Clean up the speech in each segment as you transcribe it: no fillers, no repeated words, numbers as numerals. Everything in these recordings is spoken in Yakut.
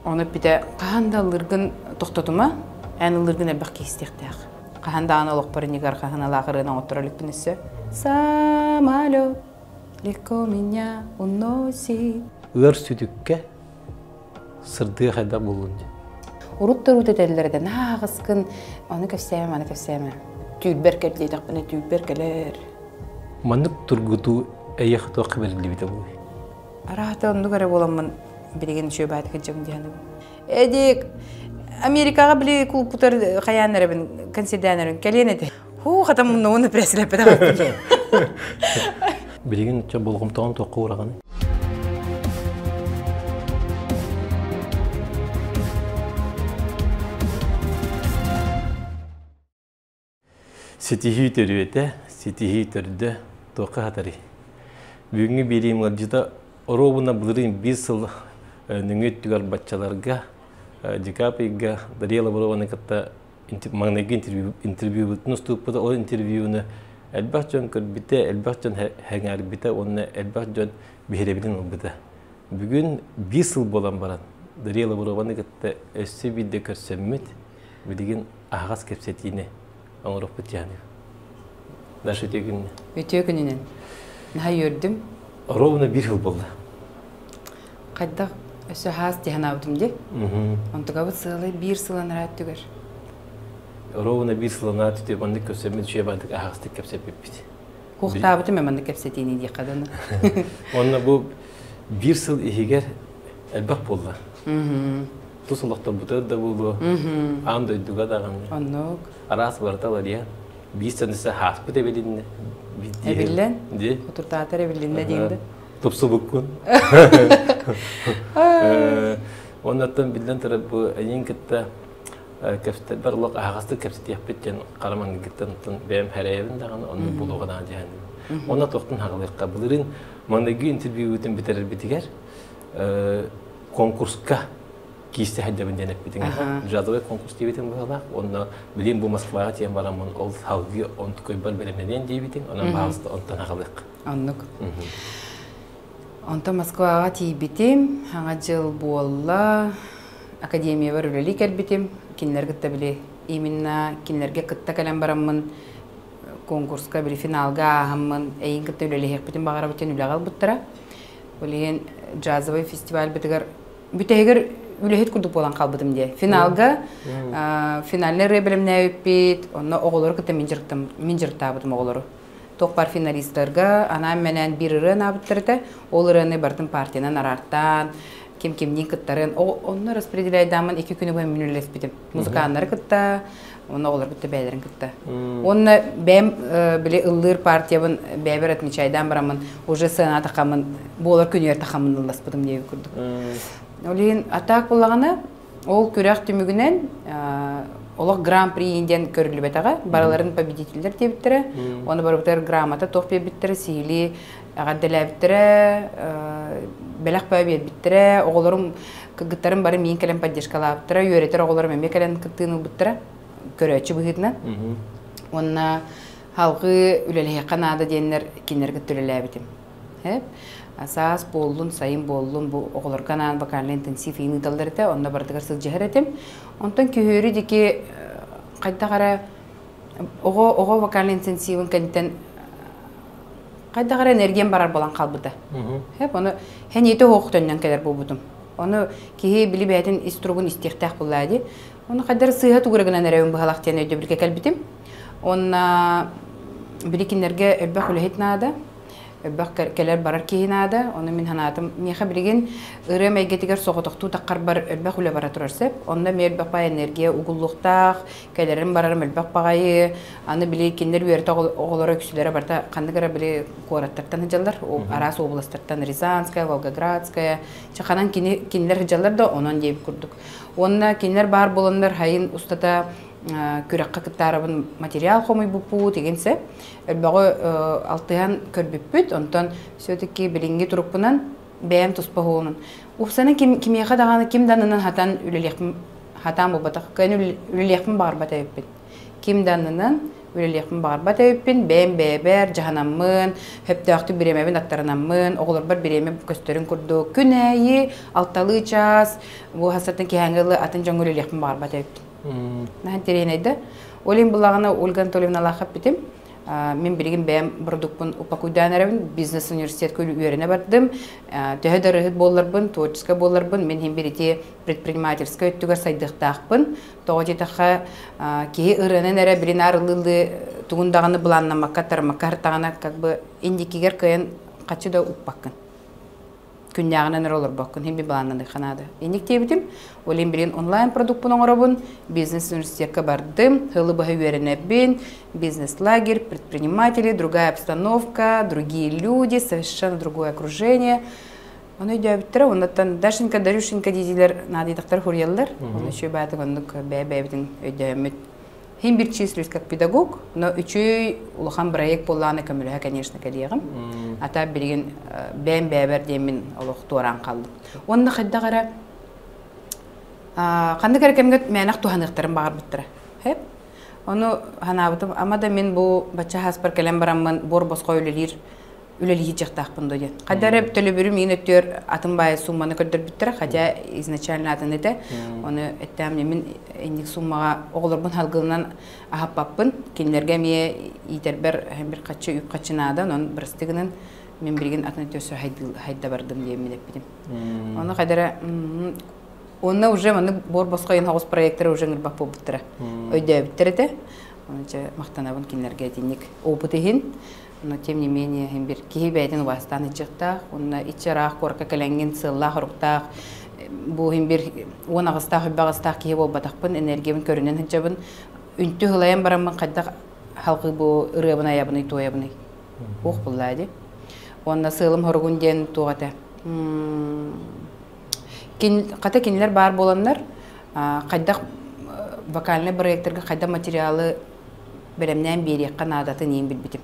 Ону эппитэ, хаһан да ыллыыргын тохтотума, эн ыллыыргын элбэх киһи истиэхтээх. Хаһан даҕаны олохпор иннигэр хаһан алаах ырыаны оҥотторо иликпин өссө. Самолет легко меня уносит. Ыар сүтүккэ сырдыга хайдах буллун диэн. Урут да урут этэллэр этэ, наһаа аҕыскын, ону кэпсээмэ, маны кэпсээмэ. Түүрбэр кэл диэтэхпинэ, түүрбэр кэлэр. Маннык тургутуу эйиэхэ туохха бэриллибитэ буолуой? Араата оннук эрэ буоламмын билигин үчүгэй баайдык сылдьабын дии саныыбын. Эдик, Америкаҕа били кулпутар хайаан эрэбин, консердээн эрэн кэлиэн этэ. Хуу, хатам муннугун преслэппэтэх. Билигин чэ болҕомтоҕун туохха уураҕын? Ситиһии төрүөтэ, ситиһии төрдө туохха хатарый? Бүгүҥҥү биэриим ыалдьыта оруобуна былырыын биир сыл нөҥүө өттүгэр баччаларга декабрь ыйга Дария Лаврованы кытта маҥнайгы интервьюбутун устубуппут. Ол интервьюну элбэх дьон көрбүтэ, элбэх дьон сэҥээрбитэ уонна элбэх дьон биһирэбилин ылбыта. Бүгүн биир сыл буолан баран Дария Лаврованы кытта өссө биирдэ көрсөммүт, билигин аһаҕас кэпсэтиини оҥоруохпут дьаһаныыр. Даша үтүө күнүнэн. Үтүө күнүнэн. Наһаа үөрдүм. Ровно биир сыл буолла. Хайдах өссө хаас дии санаабытым дии. Онтукабыт сыалай биир сыл анараа өттүгэр. Ровно биир сыл анараа өттүгэр маннык көрсөммүт үчүгэй баардык аһаҕастык кэпсэппиппит. Куохтаабытым ээ маннык кэпсэтиини диэххэ дылы. Уонна бу биир сыл иһигэр элбэх буолла. Тус олохторбутугар да буолуо, аан дойдуга даҕаны. Оннук. Араас барыта уларыйан, биир саныса хааспыт эбилиннэ. Эбиллэн? Ди. Отуртаатар эбилиннэ диэн да. Тупсубуккун. Оннаттан биллэн турар бу эйиин кытта кэпсэтэрбэр олох аһаҕастык кэпсэтиэхпит диэн хара маҥнайгыттан бэйэм хэрэйэбин даҕаны оннук буолуоҕа даҕаны диэн. Онно туохтан хаҕылыахха былырыын маҥнайгы интервьюбутун бүтэрэрбитигэр конкурска киисте сылдьабын диэн эппитиҥ джазовый конкурс диэбитиҥ быһыылаах уонна билим бу Москваҕа тиийэн бараммын ол салгыы онтукайбар бэлэмнэниэн диэбитиҥ онон баҕалыста онтон аҕалыах оннук онтон Москваҕа тиийбитим саҥа дьыл буолла академиябар үлэлии кэлбитим кинилэр кытта били именно кинилэргэ кытта кэлэн бараммын конкурска били финалга ааһаммын эйин кытта үлэлэһиэхпитин баҕарабыт диэн үлэҕэ ылбыттара ол иһин джазовый фестивальбытыгар бүтэһигэр үлэһит курдук буолан хаалбытым дии. Финалга финальный ырыа бэлэмнээбиппит, онно оҕолору кытта мин дьарыктам мин дьарыктаабытым оҕолору. Туох баар финалистарга анаан-менээн биир ырыа анаабыттар этэ. Ол ырыаны барытын партиянан араартаан, ким кимниин кыттарын, онно распределяйдааммын икки күнү быһа мин үлэлэспитим. Музыканнары кытта, уонна оҕолору кытта бэйэлэрин кытта. Уонна бэйэм били ыллыыр партиябын бэйэбэр отмечайдаан бараммын уже сцена тахаммын буолар күнүгэр тахаммын ылласпытым диэбит курдук. Ол иһин атаак буллаҕына ол күрэх түмүгүнэн олох гран-при диэн көрүллүбэтэҕэ. Барыларын победителлэр диэбиттэрэ. Оны барыбытыгар грамота туох биэрбиттэрэ, сиһилии эҕэрдэлээбиттэрэ, бэлэх бөҕө биэрбиттэрэ, оҕолорум кыргыттарым бары миин кэлэн поддержкалаабыттара, үөрэтэр оҕолорум эмиэ кэлэн кыттыыны ылбыттара, көрөөччү быһыытынан. Уонна халҕыы үлэлэһиэххэ наада диэннэр кинилэр кытта үлэлээбитим. Саас буоллун, сайын буоллун, бу оҕолорго анаан вокальный интенсив иин ыыталлар этэ, онно барытыгар сылдьыһар этим. Онтон күһүөрү диэки хайдах эрэ оҕо оҕо вокальный интенсивин кэнниттэн хайдах эрэ энергиям барар буолан хаалбыта. Ону хэниэтэ оһох төннөн кэлэр буолбутум. Ону киһи били бэйэтин ис туругун истиэхтээх буоллаа дии. Ону хайдах сыыһа тугура гынан эрэбин быһалах диэн өйдөбүлгэ кэлбитим. Уонна били кинилэргэ элбэх үлэһит наада, элбэх кэлэр-барар киһи наада. Ону мин санаатым, миэхэ билигин ырыам эйгэтигэр соҕотохтуу таххарбар элбэх үлэ бара турар сөп. Онно эмиэ элбэх баай энергия угуллуохтаах, кэлэрим барарым элбэх баҕайы. Аны били кинилэр үөрэтэ оҕолоро үксүлэрэ барыта ханнык эрэ били куораттартан сылдьаллар, араас областартан Рязанская, Волгоградская, чаханан кини кинилэр сылдьаллар да онон диэбит курдук. Уонна кинилэр баар буоланнар хайын устата күрэххэ кыттаарабын материал хомуйбуппут игин сөп. Элбэҕи алтыһан көрбүппүт, онтон все-таки билиҥҥи турукпунан бэйэм туспа уһугунун. Уопсайынан ким, кимиэхэ даҕаны ким да аннынан хатан үлэлиэхпин хатаан буолбатах. Кыайан үлэлиэхпин баҕарбат эбиппин. Ким да аннынан Үлэлиэхпин баҕарбат эбиппин, бэйэм бэйэбэр дьаһанаммын, сөптөөхтүк бириэмэбин аттарынаммын, оҕолорбор бириэмэ көстөрүн курдук күн аайы алталыы чаас бу хасартан киһээҥҥи ылы атын дьоҥҥо үлэлиэхпин баҕарбат эбиппин. Наһаа интэриэһинэй да. Ол иһин буллаҕына Ольга Анатольевналаах эппитим. Мин билигин бэйэм продукпун упакуйдаан эрэбин, бизнес университетка үөрэнэ бардым. Төһө да ырыһыт буолларбын, творческай буолларбын, мин иһин бир ити предпринимательскай өттүгэр сайдыахтаахпын. Тоҕо диэтэххэ, киһи ырыанан эрэ билин арыллыы тугун даҕаны былааннаммакка, тараммакка сыртаҕына, как бы индикигэр кыайан хаччы да укпаккын. Күннээҕинэн эрэ олорбоккун, хин би былааннаныахха наада. Инник диэбитим. Ол иһин билин онлайн продукпун оҥоробун, бизнес университекка бардым, сылы быһа үөрэнэбин, бизнес-лагерь, предприниматели, другая обстановка, другие люди, совершенно другое окружение. Ону өйдөөбүттэрэ, оннуттан Дашенька, Дарюшенька диидилэр наадыйдахтар хуруйаллар. Оны үчүгэй баатык оннук бэйэ-бэйэбитин өйдөөммүт. Хин бир числюсь как педагог, но үчүгэй улахан проект буоллаҕына көмөлөһө, конечно, кэлиэҕим. Ата билигин бэйэм бэйэбэр диэммин олох туораан хааллым. Уонна хайдах эрэ ханнык эрэ кэмҥэ мээнэх туһаныахтарын баҕарбыттара. Хэп. Ону санаабытым, ама да мин бу бачча хааспар кэлэн бараммын буор босхо үлэлиир үлэлии дьахтаахпын дуо диэн. Хайда эрэ төлөбүрүм иин өттүгэр атын баайы сумманы көрдөрбүттэрэ, хотя изначально атын этэ. Ону эттэм мин инник суммаҕа оҕолорбун халгылынан аһаппаппын. Кинилэргэ эмиэ иитэрбэр бир хаччы үп хаччы наада, онон бырастыы гынан мин билигин атын өттүөсө хайда бардым диэн эппитим. Ону хайда эрэ Онно уже маннык буор босхо оҕус проектора уже ыҥырбат буолбуттара. Өйдөөбүттэр этэ. Оны чэ махтанабын кинилэргэ итинник опыт иһин. Но тем не менее иһин бир киһи бэйэтин убаастаан иччэхтээх, уонна иччи ыраах куоракка кэлэҥҥин сыаллаах-соруктаах бу иһин бир 10 аҕыстаах 20 аҕыстаах киһи буолбатахпын, энергиябын көрүнэн сылдьабын. Үнтү ылайан бараммын хайдах халгыы бу ырыабын айабыный, туойабыный? Уох буллаа ди. Уонна сыалым хоругун диэн туох этэ? Хата кинилэр баар буоланнар, хайдах вокальнай проекторга хайдах материалы бэлэмнээн биэриэххэ наадатын иин билбитим.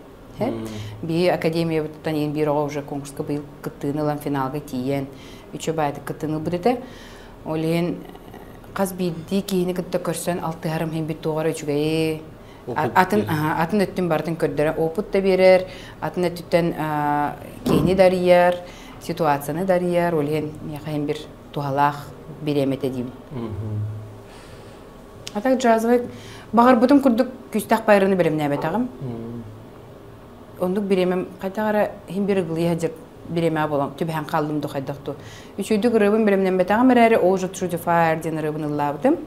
Биһи академиябыттан иин биир оҕо уже конкурска быйыл кыттыыны ылан финалга тиийэн үчүгэй баайдык кыттыыны ылбыт этэ. Ол иһин хас биирдии киһини кытта көрсөн алтыһарым иһин бит туоҕар үчүгэйи атын атын өттүн барытын көрдөрө опыт да биэрэр, атын өттүттэн киһини дарыйар, ситуацияны дарыйар, ол иһин миэхэ иһин бир туһалаах бириэмэтэ диибин. А так джазовый баҕарбытым курдук күүстээх байраны бэлэмнээбэтэҕим. Оннук бириэмэм хайдах эрэ иһин бир ыгылыйа сылдьар бириэмэ буолан түбэһэн хааллым ду хайдах ту. Үчүгүйдүк ырыабын бэлэмнэммэтэҕим эрээри All the True Fire диэн ырыабын ыллаабытым.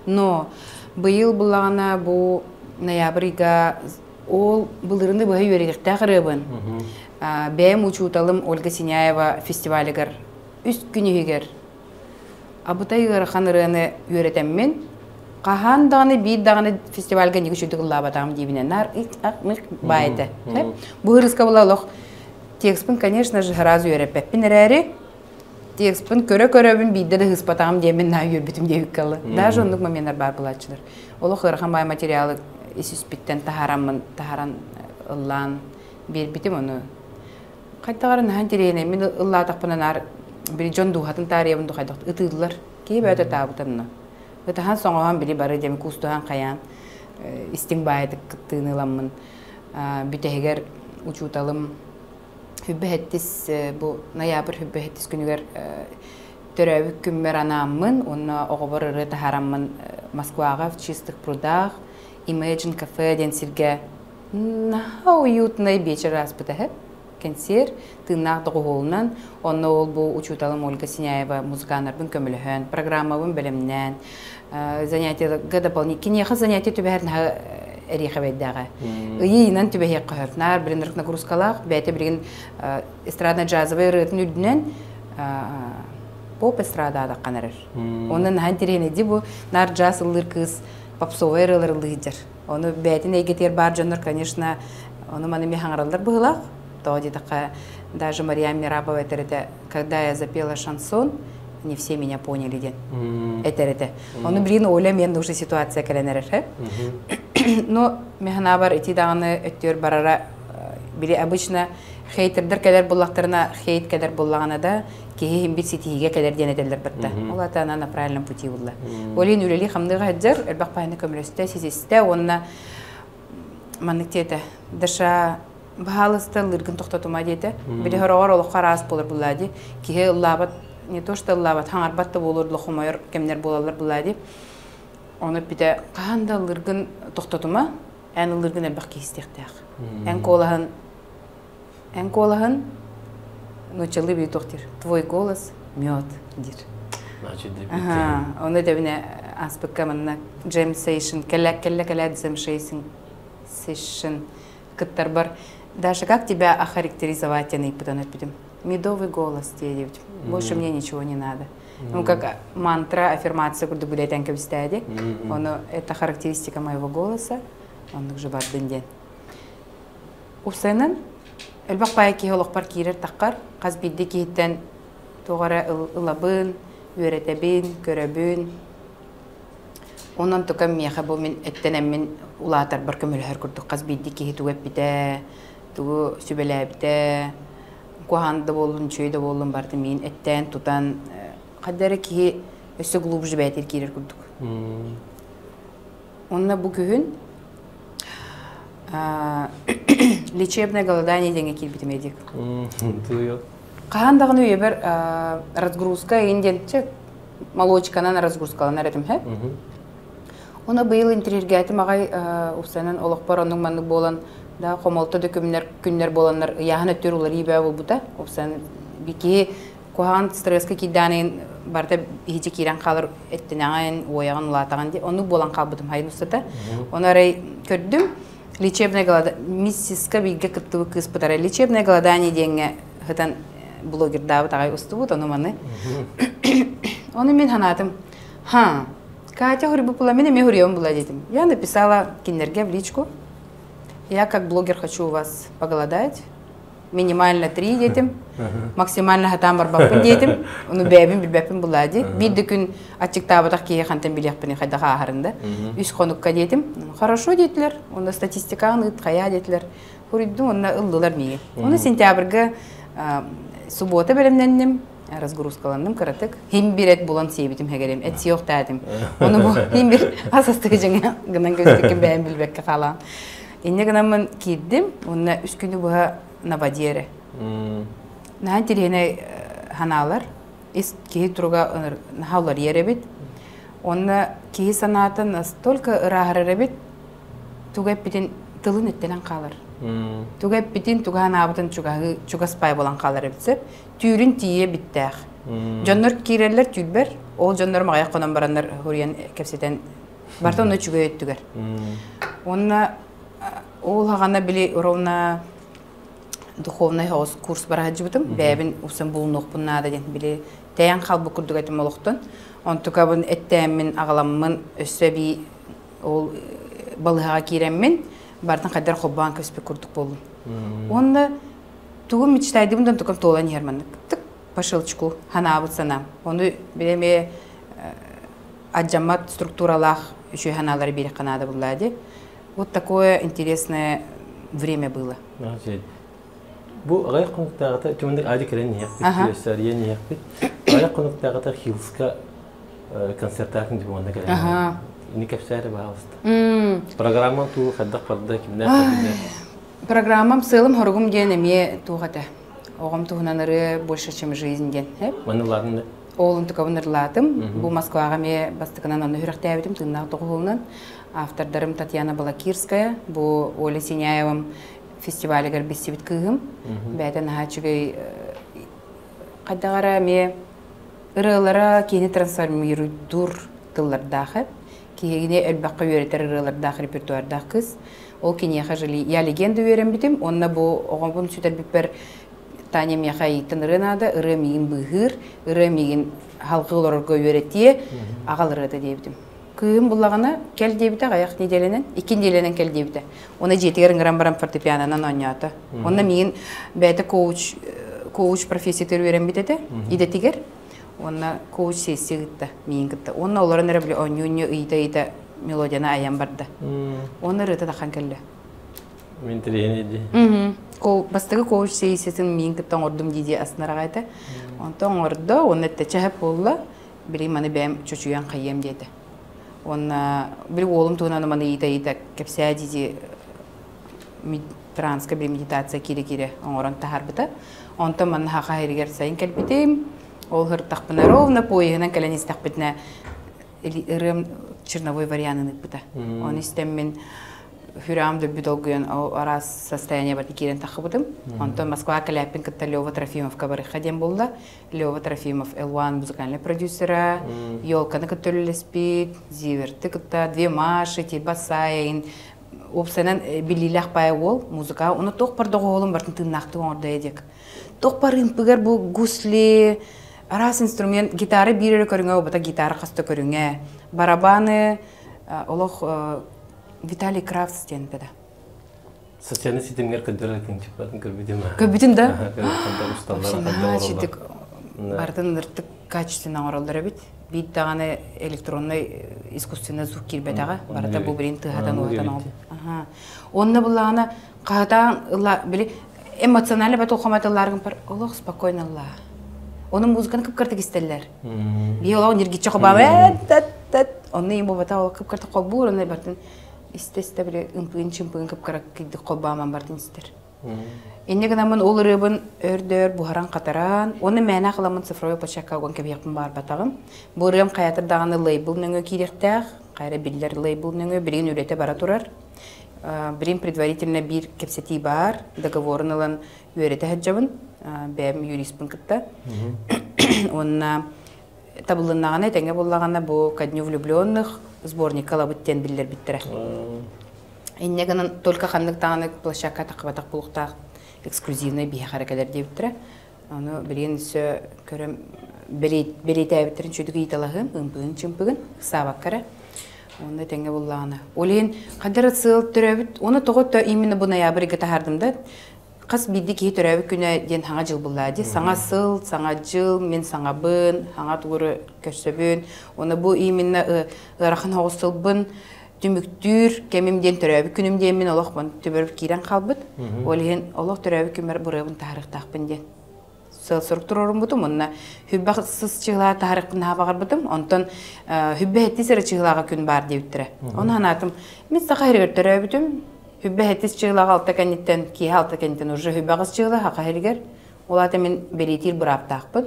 Но быйыл буллаҕына бу ноябрь ыйга ол былырыны быһа үөрэтиэхтээх ырыабын бэйэм учууталым Ольга Синяева фестивалыгар үс күн иһигэр абытай ыарахан ырыаны үөрэтэммин, хаһан даҕаны биир даҕаны фестивальга ньыгы үчүгдүк ыллаабатаҕым диибинэн наар баай этэ. Бу ырыска була олох текспин, конечно же, сразу үөрэппэппин эрээри, текспин көрө-көрөбүн биирдэ да ыспатаҕым диэммин наа үөрбүтүм диэбиккэ ылы. Даже оннук моменнар баар булааччылар. Олох ыарахан баай материалы ис испиттэн таһараммын, таһаран ыллаан биэрбитим ону хайдах эрэ наһаа интэриэһинэй мин ыллаатахпына наар били дьон дууһатын таарыйабын ду хайдах ытыыллар киһи бөтө таабытанна ытаһан соҥоһон били бары дьэми куустуһан хайаан истиҥ баайытык кыттыыны ыламмын бүтэһигэр учууталым хүббэһэттис бу ноябрь хүббэһэттис күнүгэр төрөөбүт күммэр анааммын уонна оҕобор ырыа таһаараммын Москваҕа в чистых прудах Imagine кафе диэн сиргэ наһаа уютный вечер ааспыта үһү. Кэнсиэр тыыннаах доҕуһуолунан, онно ол бу учууталым Ольга Синяева музыканнарбын көмөлөһөн, программабын бэлэмнээн, занятиеларга дополнительно киниэхэ занятие түбэһэр наһаа эриэхэбэйдээҕэ. Ыйы-ыйынан түбэһиэххэ сөп. Наар билин нагрузкалаах, бэйэтэ билигин эстрадно-джазовый ырыатын үрдүнэн поп эстрада аадаххан эрэр. Онно наһаа интэриэһинэйди бу наар джаз ыллыыр кыыс попсовай ырыалары ыллыыр. Ону бэйэтин эйгэтигэр баар дьоннор, конечно, ону маны эмиэ хаҥараллар быһыылаах. Тоҕо диэтэххэ, даже Мария Мирабова этэр этэ, когда я запела шансон, не все меня поняли диэн этэр этэ. Ону билигин Оля мен уже ситуация кэлэн эрэр. Но механабар ити даҕаны өттүөр барара били обычно хейтердер кэлэр буллахтарына хейт кэлэр буллаҕына да киһи иһин бит ситиһиигэ кэлэр диэн этэллэр барта. Ол ата она на правильном пути булла. Ол иһин үлэлии хамныыга сылдьар, элбэх паһаны көмөлөстө, ситистэ уонна Маннык диэтэ. Даша, баһаалыста ыллыыргын тохтотума диэтэ. Били хороҕор олоххо араас буолар буллаа дии. Киһи ыллаабат, не то что ыллаабат, хаҥарбат да буолуор хомойор кэмнэр буолаллар буллаа дии. Ону эппитэ, хаһан да ыллыыргын тохтотума, эн ыллыыргын элбэх киһи истиэхтээх. Эн куолаһын, эн куолаһын нууччалыы бии туох диир? Твой голос мед диир. Ага, ону дэбинэ ааспыкка манна джем сейшн, кэлэ кэлэ кэлэ джем сейшн кыттарбар даже как тебя охарактеризовать диэн ыйыппытын эппитим. Медовый голос диэбитим. Больше мне ничего не надо. Ну, как мантра, аффирмация курдук билетен кэбистээди. Ону это характеристика моего голоса. Оннук же бардын диэн. Упсайынан элбэх баайы киһи олохпор киирэр таххар, хас биирдии киһиттэн туох эрэ ылабын, үөрэтэбин, көрөбүн. Онон тука миэхэ бу мин эттэнэммин улаатарбар көмөлөһөр курдук хас биирдии киһи тугу эппитэ, тугу сүбэлээбитэ, куһаҕан да буоллун, үчүгэй да буоллун барытын миин эттээн, тутан, хайда эрэ киһи өссө глубже бэйэтигэр киирэр курдук. Онно бу күһүн лечебное голодание диэҥҥэ киирбитим эдик. Хаһан даҕаны үйэбэр разгрузка игин диэн молочканан разгрузкаланар этим һэ. Оны быйыл интрииргээтим аҕай упсанан олохпор оннук маннык буолан да хомолто да күннэр күннэр буоланнар ыйааһын өттүр уларыы бээ буолбута. Упсан киһи куһаҕан стресскэ киирдээнин барыта иһичи киирэн хаалар эттинэҕин, уойаҕын, улаатаҕын дии. Оннук буолан хаалбытым хайын устата. Ону арай көрдүм. Лечебное голодание миссиска бииргэ кыттыбыт кыыспыт арай лечебное голодание диэҥҥэ сытан блогердаабыт аҕай устубут ону маны. Ону мин санаатым, ха, Катя хуруйбуппула, мин эмиэ хуруйабын була диэтим. Я написала кинилэргэ в личку. Я как блогер хочу у вас поголодать. Минимально три диэтим. Максимально хатаан барбаппын диэтим. Ону бэйэбин билбэппин булаа дии. Биир да күн аччыктаабатах киһи хантан билиэхпиний хайдах ааһарын да. Үс хонукка диэтим. Хорошо диэтилэр. Онно статистикаҕын ыыт хайаа диэтилэр. Хуруйдум онно ыллылар миигин. Ону сентябрьга суббота бэлэмнэнним. Разгрузкаланным кыратык. Хим бир эт булан сиэбитим хэгэрим. Эт сиохтаатым. Ону бу хим бир ас астыгы дьиҥэ гынан көстүккүн бэйэм билбэккэ хаалаан. Инньэ гынаммын киирдим. Уонна үс күнү быһа на воде эрэ. Наһаа интэриэһинэй ханаалар. Ис киһи туруга наһаа уларыйар эбит. Уонна киһи санаата настолько ырааһырар эбит, тугу эппитин тылын эттэнэн хаалар. Тугу эппитин, тугу санаабытын чугаһыы, чугас пай буолан хаалар эбит сөп. Түүрүн тиийэ биттээх. Дьоннор киирэллэр түүрбэр, ол дьоннор маҕайах хонон бараннар хуруйан кэпсэтэн барта онно үчүгэй өттүгэр. Уонна ол хаҕана били ровно духовнай соҕус курс бара сылдьыбытым. Бэйэбин упсан булунуохпун наада диэн били тэйэн хаалбыт курдук этим олохтон. Онтукабын эттээммин, аҕаламмын өссө эбии ол балыһаҕа киирэммин бартан хайдар холбоон көспүт курдук буоллум. Уонна тугу мечтайдыбын да онтукам туолан иһэр маннык. Тык по щелчку ханаабыт санаам. Ону били эмиэ адьаммат структуралаах үчүгэй ханаалары биэриэххэ наада буллаа дии. Вот такое интересное время было. Бу аҕыйах хонуктааҕыта түмүндик аадьы кэлэн иһиэхпит, күөссэрийэн иһиэхпит. Аҕыйах хонуктааҕыта Хиллска концертаатын дии уонна кэлэн. Ини кэпсээри баҕалыста. Программа туу хайдах барда, кимнээх кэллилэр? Программам сыалым-хоругум диэн эмиэ туох этэ? Оҕом туһунан ырыа больше, чем жизнь диэн. Манылаатын Ол онтукабын ырылаатым. Бу Москваҕа эмиэ бастакынан онно сүрэхтээбитим тыыннаах доҕуһуолунан. Автордарым Татьяна Балакирская, бу Оля Синяевам фестивалыгар билсибит кыыһым. Бэйэтэ наһаа үчүгэй хайдах эрэ эмиэ ырыалара киһини трансформируйдуур тыллардаах киһини элбэххэ үөрэтэр ырыалардаах репертуардаах кыыс. Ол киниэхэ жили я легенда үөрэммитим. Уонна бу оҕобун сүтэрбиппэр Таня миэхэ ыйыттан ырыа наада, ырыа миигин быыһыыр, ырыа миигин халҕыы олорорго үөрэтиэ, аҕал ырыата диэбитим. Кыыһым буллаҕына кэл диэбитэ аҕыйах нэдиэлэнэн, икки нэдиэлэнэн кэл диэбитэ. Уонна дьиэтигэр ыҥыран баран фортепианонан оонньоото. Онно миигин бэйэтэ коуч коуч профессиятыгар үөрэммит этэ идэтигэр. Уонна коуч сессия ыытта миигин кытта. Уонна олорон эрэ били оонньуу-оонньуу ыйыта-ыйыта мелодияны айан барда. Уонна ырыата тахан кэллэ. Мин интэриэһинэй дии. Бастакы коуч сессиятын миигин кытта оҥордум дии дии астынар этэ. Онтон оҥордо, уонна эттэ чэһэп буолла. Били маны бэйэм чочуйан хайыам диэтэ. Уонна били уолум туһунан маны ыйыта-ыйыта кэпсээ дии дии. Транска били медитация киирэ-киирэ оҥорон таһаарбыта. Онтон манна Саха сиригэр сайын кэлбитим. Ол сырыттахпына ровно поеһынан кэлэн истэхпитинэ ырыам черновой варианын ыыппыта. Оны истэммин хүрээҕим дөббү долгуйан араас состояние барыта киирэн таххыбытым. Онтон Москва кэлээппин кытта Лева Трофимовка барыхха диэн буолла. Лева Трофимов L1 музыкальный продюсера, Елканы кытта үлэлэспит, Зиверты кытта, Две Маши, Тиба Саин, уопсайынан биллиилээх баай уол музыка оны туох бар доҕуһуолун бартын тыыннаахтык оҥордо диэк. Туох бар ымпыгар бу гусли, араас инструмент, гитара биир эрэ көрүҥэ буолбата, гитара хаста көрүҥэ. Барабаны олох Виталий Крафтс диэн да. Социальный ситимҥэр көрдөрөр күнчүппатын көрбүтүм. Көрбүтүн да? Барытын ыртык качественно оҥороллор эбит. Биир даҕаны электроннай искусственный звук киирбэтэҕэ. Барыта бу билин тыаһатан уһатан оҥор. Онно буллаҕына хаһытаан ылла били эмоционально батулхама тыллааргын пар олох спокойно ыллаа. Оны музыканы кып-кыртык истэллэр. Бии олох ньиргиччи хобаабат тат онно им бобата ол кып-кыртык холбуур онно бартын истэ-истэ били ымпыын-чымпыын кып-кыра кыйдык холбоомон бартын истэр. Инньэ гынаммын ол ырыабын өр-дөр буһаран-хатаран, уонна мээнэ халаммын цифровой площадка уган кэбиһиэхпин баҕарбатаҕым. Бу ырыам хайатар даҕаны лейбл нөҥүө киириэхтээх, хайа биллэр лейбл нөҥүө билигин үлэтэ бара турар. Билигин предварительно биир кэпсэтии баар, договорун ылан үөрэтэ сылдьабын, бэйэм юриспын кытта. Уонна табылыннаҕына, этэҥҥэ буллаҕына бу «Ко дню влюбленных» сборникка ылабыт диэн биллэрбиттэрэ. Инньэ гынан только ханнык даҕаны площадка таххыбатах булуктаах эксклюзивный биһиэхэ эрэ кэлэр диэбиттэрэ. Ону билигин өссө көрөм бэлиэтээбиттэрин чүдүк ыйыталаһыым, ымпыгын-чымпыгын ыксаабакка эрэ. Онно тэҥҥэ буллаҕына. Ол иһин хандар сыал төрөөбүт, уонна тоҕо то именно бу ноябрьга таһаардым да, хас биирдии киһи төрөөбүт күнэ диэн саҥа дьыл буллаа дии. Саҥа сыл, саҥа дьыл, мин саҥабын, саҥа тугуру көрсөбүн. Уонна бу именно ыарахан соҕус сылбын түмүктүүр кэмим диэн төрөөбүт күнүм диэммин олох төбөрүп киирэн хаалбыт. Ол иһин олох төрөөбүт күммэр бырыабын таһаарыахтаахпын диэн сыл-сорук туруоруммутум уонна хүббэх сыс чыһылаа таһаарыахпын наһаа баҕарбытым. Онтон хүббэ хэттис эрэ чыһылааҕа күн баар диэбиттэрэ. Ону санаатым, мин саха сиригэр төрөөбүтүм. Хүббэ хэттис чыһылааҕа алта кэнниттэн, киэһэ алта кэнниттэн уже хүббэҕис чыһыла саха сиригэр. Ол аата мин бэлиэтиир бырааптаахпын.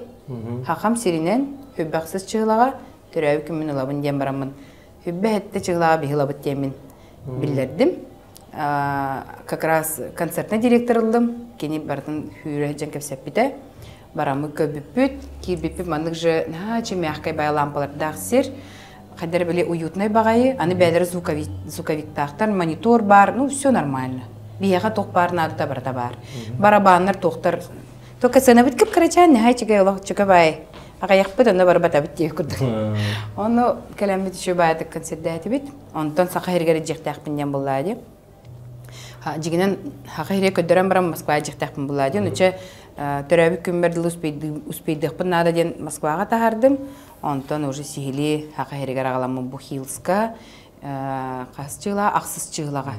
Хахам сиринэн хүббэхсис чыһылаҕа төрөөбүт күммүн ылабын диэн бараммын Хүббэ хэттэ чыгылаҕа биһилабыт диэммин биллэрдим. Как раз концертный директор ыллым. Кини барытын хүүрэ сылдьан кэпсэппитэ. Бараммыт көрбүппүт, киирбиппит маннык же наһаа мягкай баай лампалардаах сир. Хайдара били уютнай баҕайы, аны бэйэлэрэ звуковиктаахтар, монитор бар, ну все нормально. Биһиэхэ туох баар наадата барыта баар. Барабаннар туохтар Только сыанабыт кып-кырачаан, наһаа үчүгэй олох чөкө баай. Аҕыйахпыт онно барбатабыт диэх курдук. Ону кэлэммит үчүгэй баайдык концердээтибит. Онтон саха сиригэр дьиэхтээхпин диэн буллаа дии. Дьигинэн саха сиригэр көрдөрөн баран Москваҕа дьиэхтээхпин буллаа дии. Онуча төрөөбүт күммэр дылы успейдыахпын наада диэн Москваҕа таһаардым. Онтон уже сиһилии саха сиригэр аҕаламмын бу Хиллска хас чыылаҕа ахсыс чыылаҕа.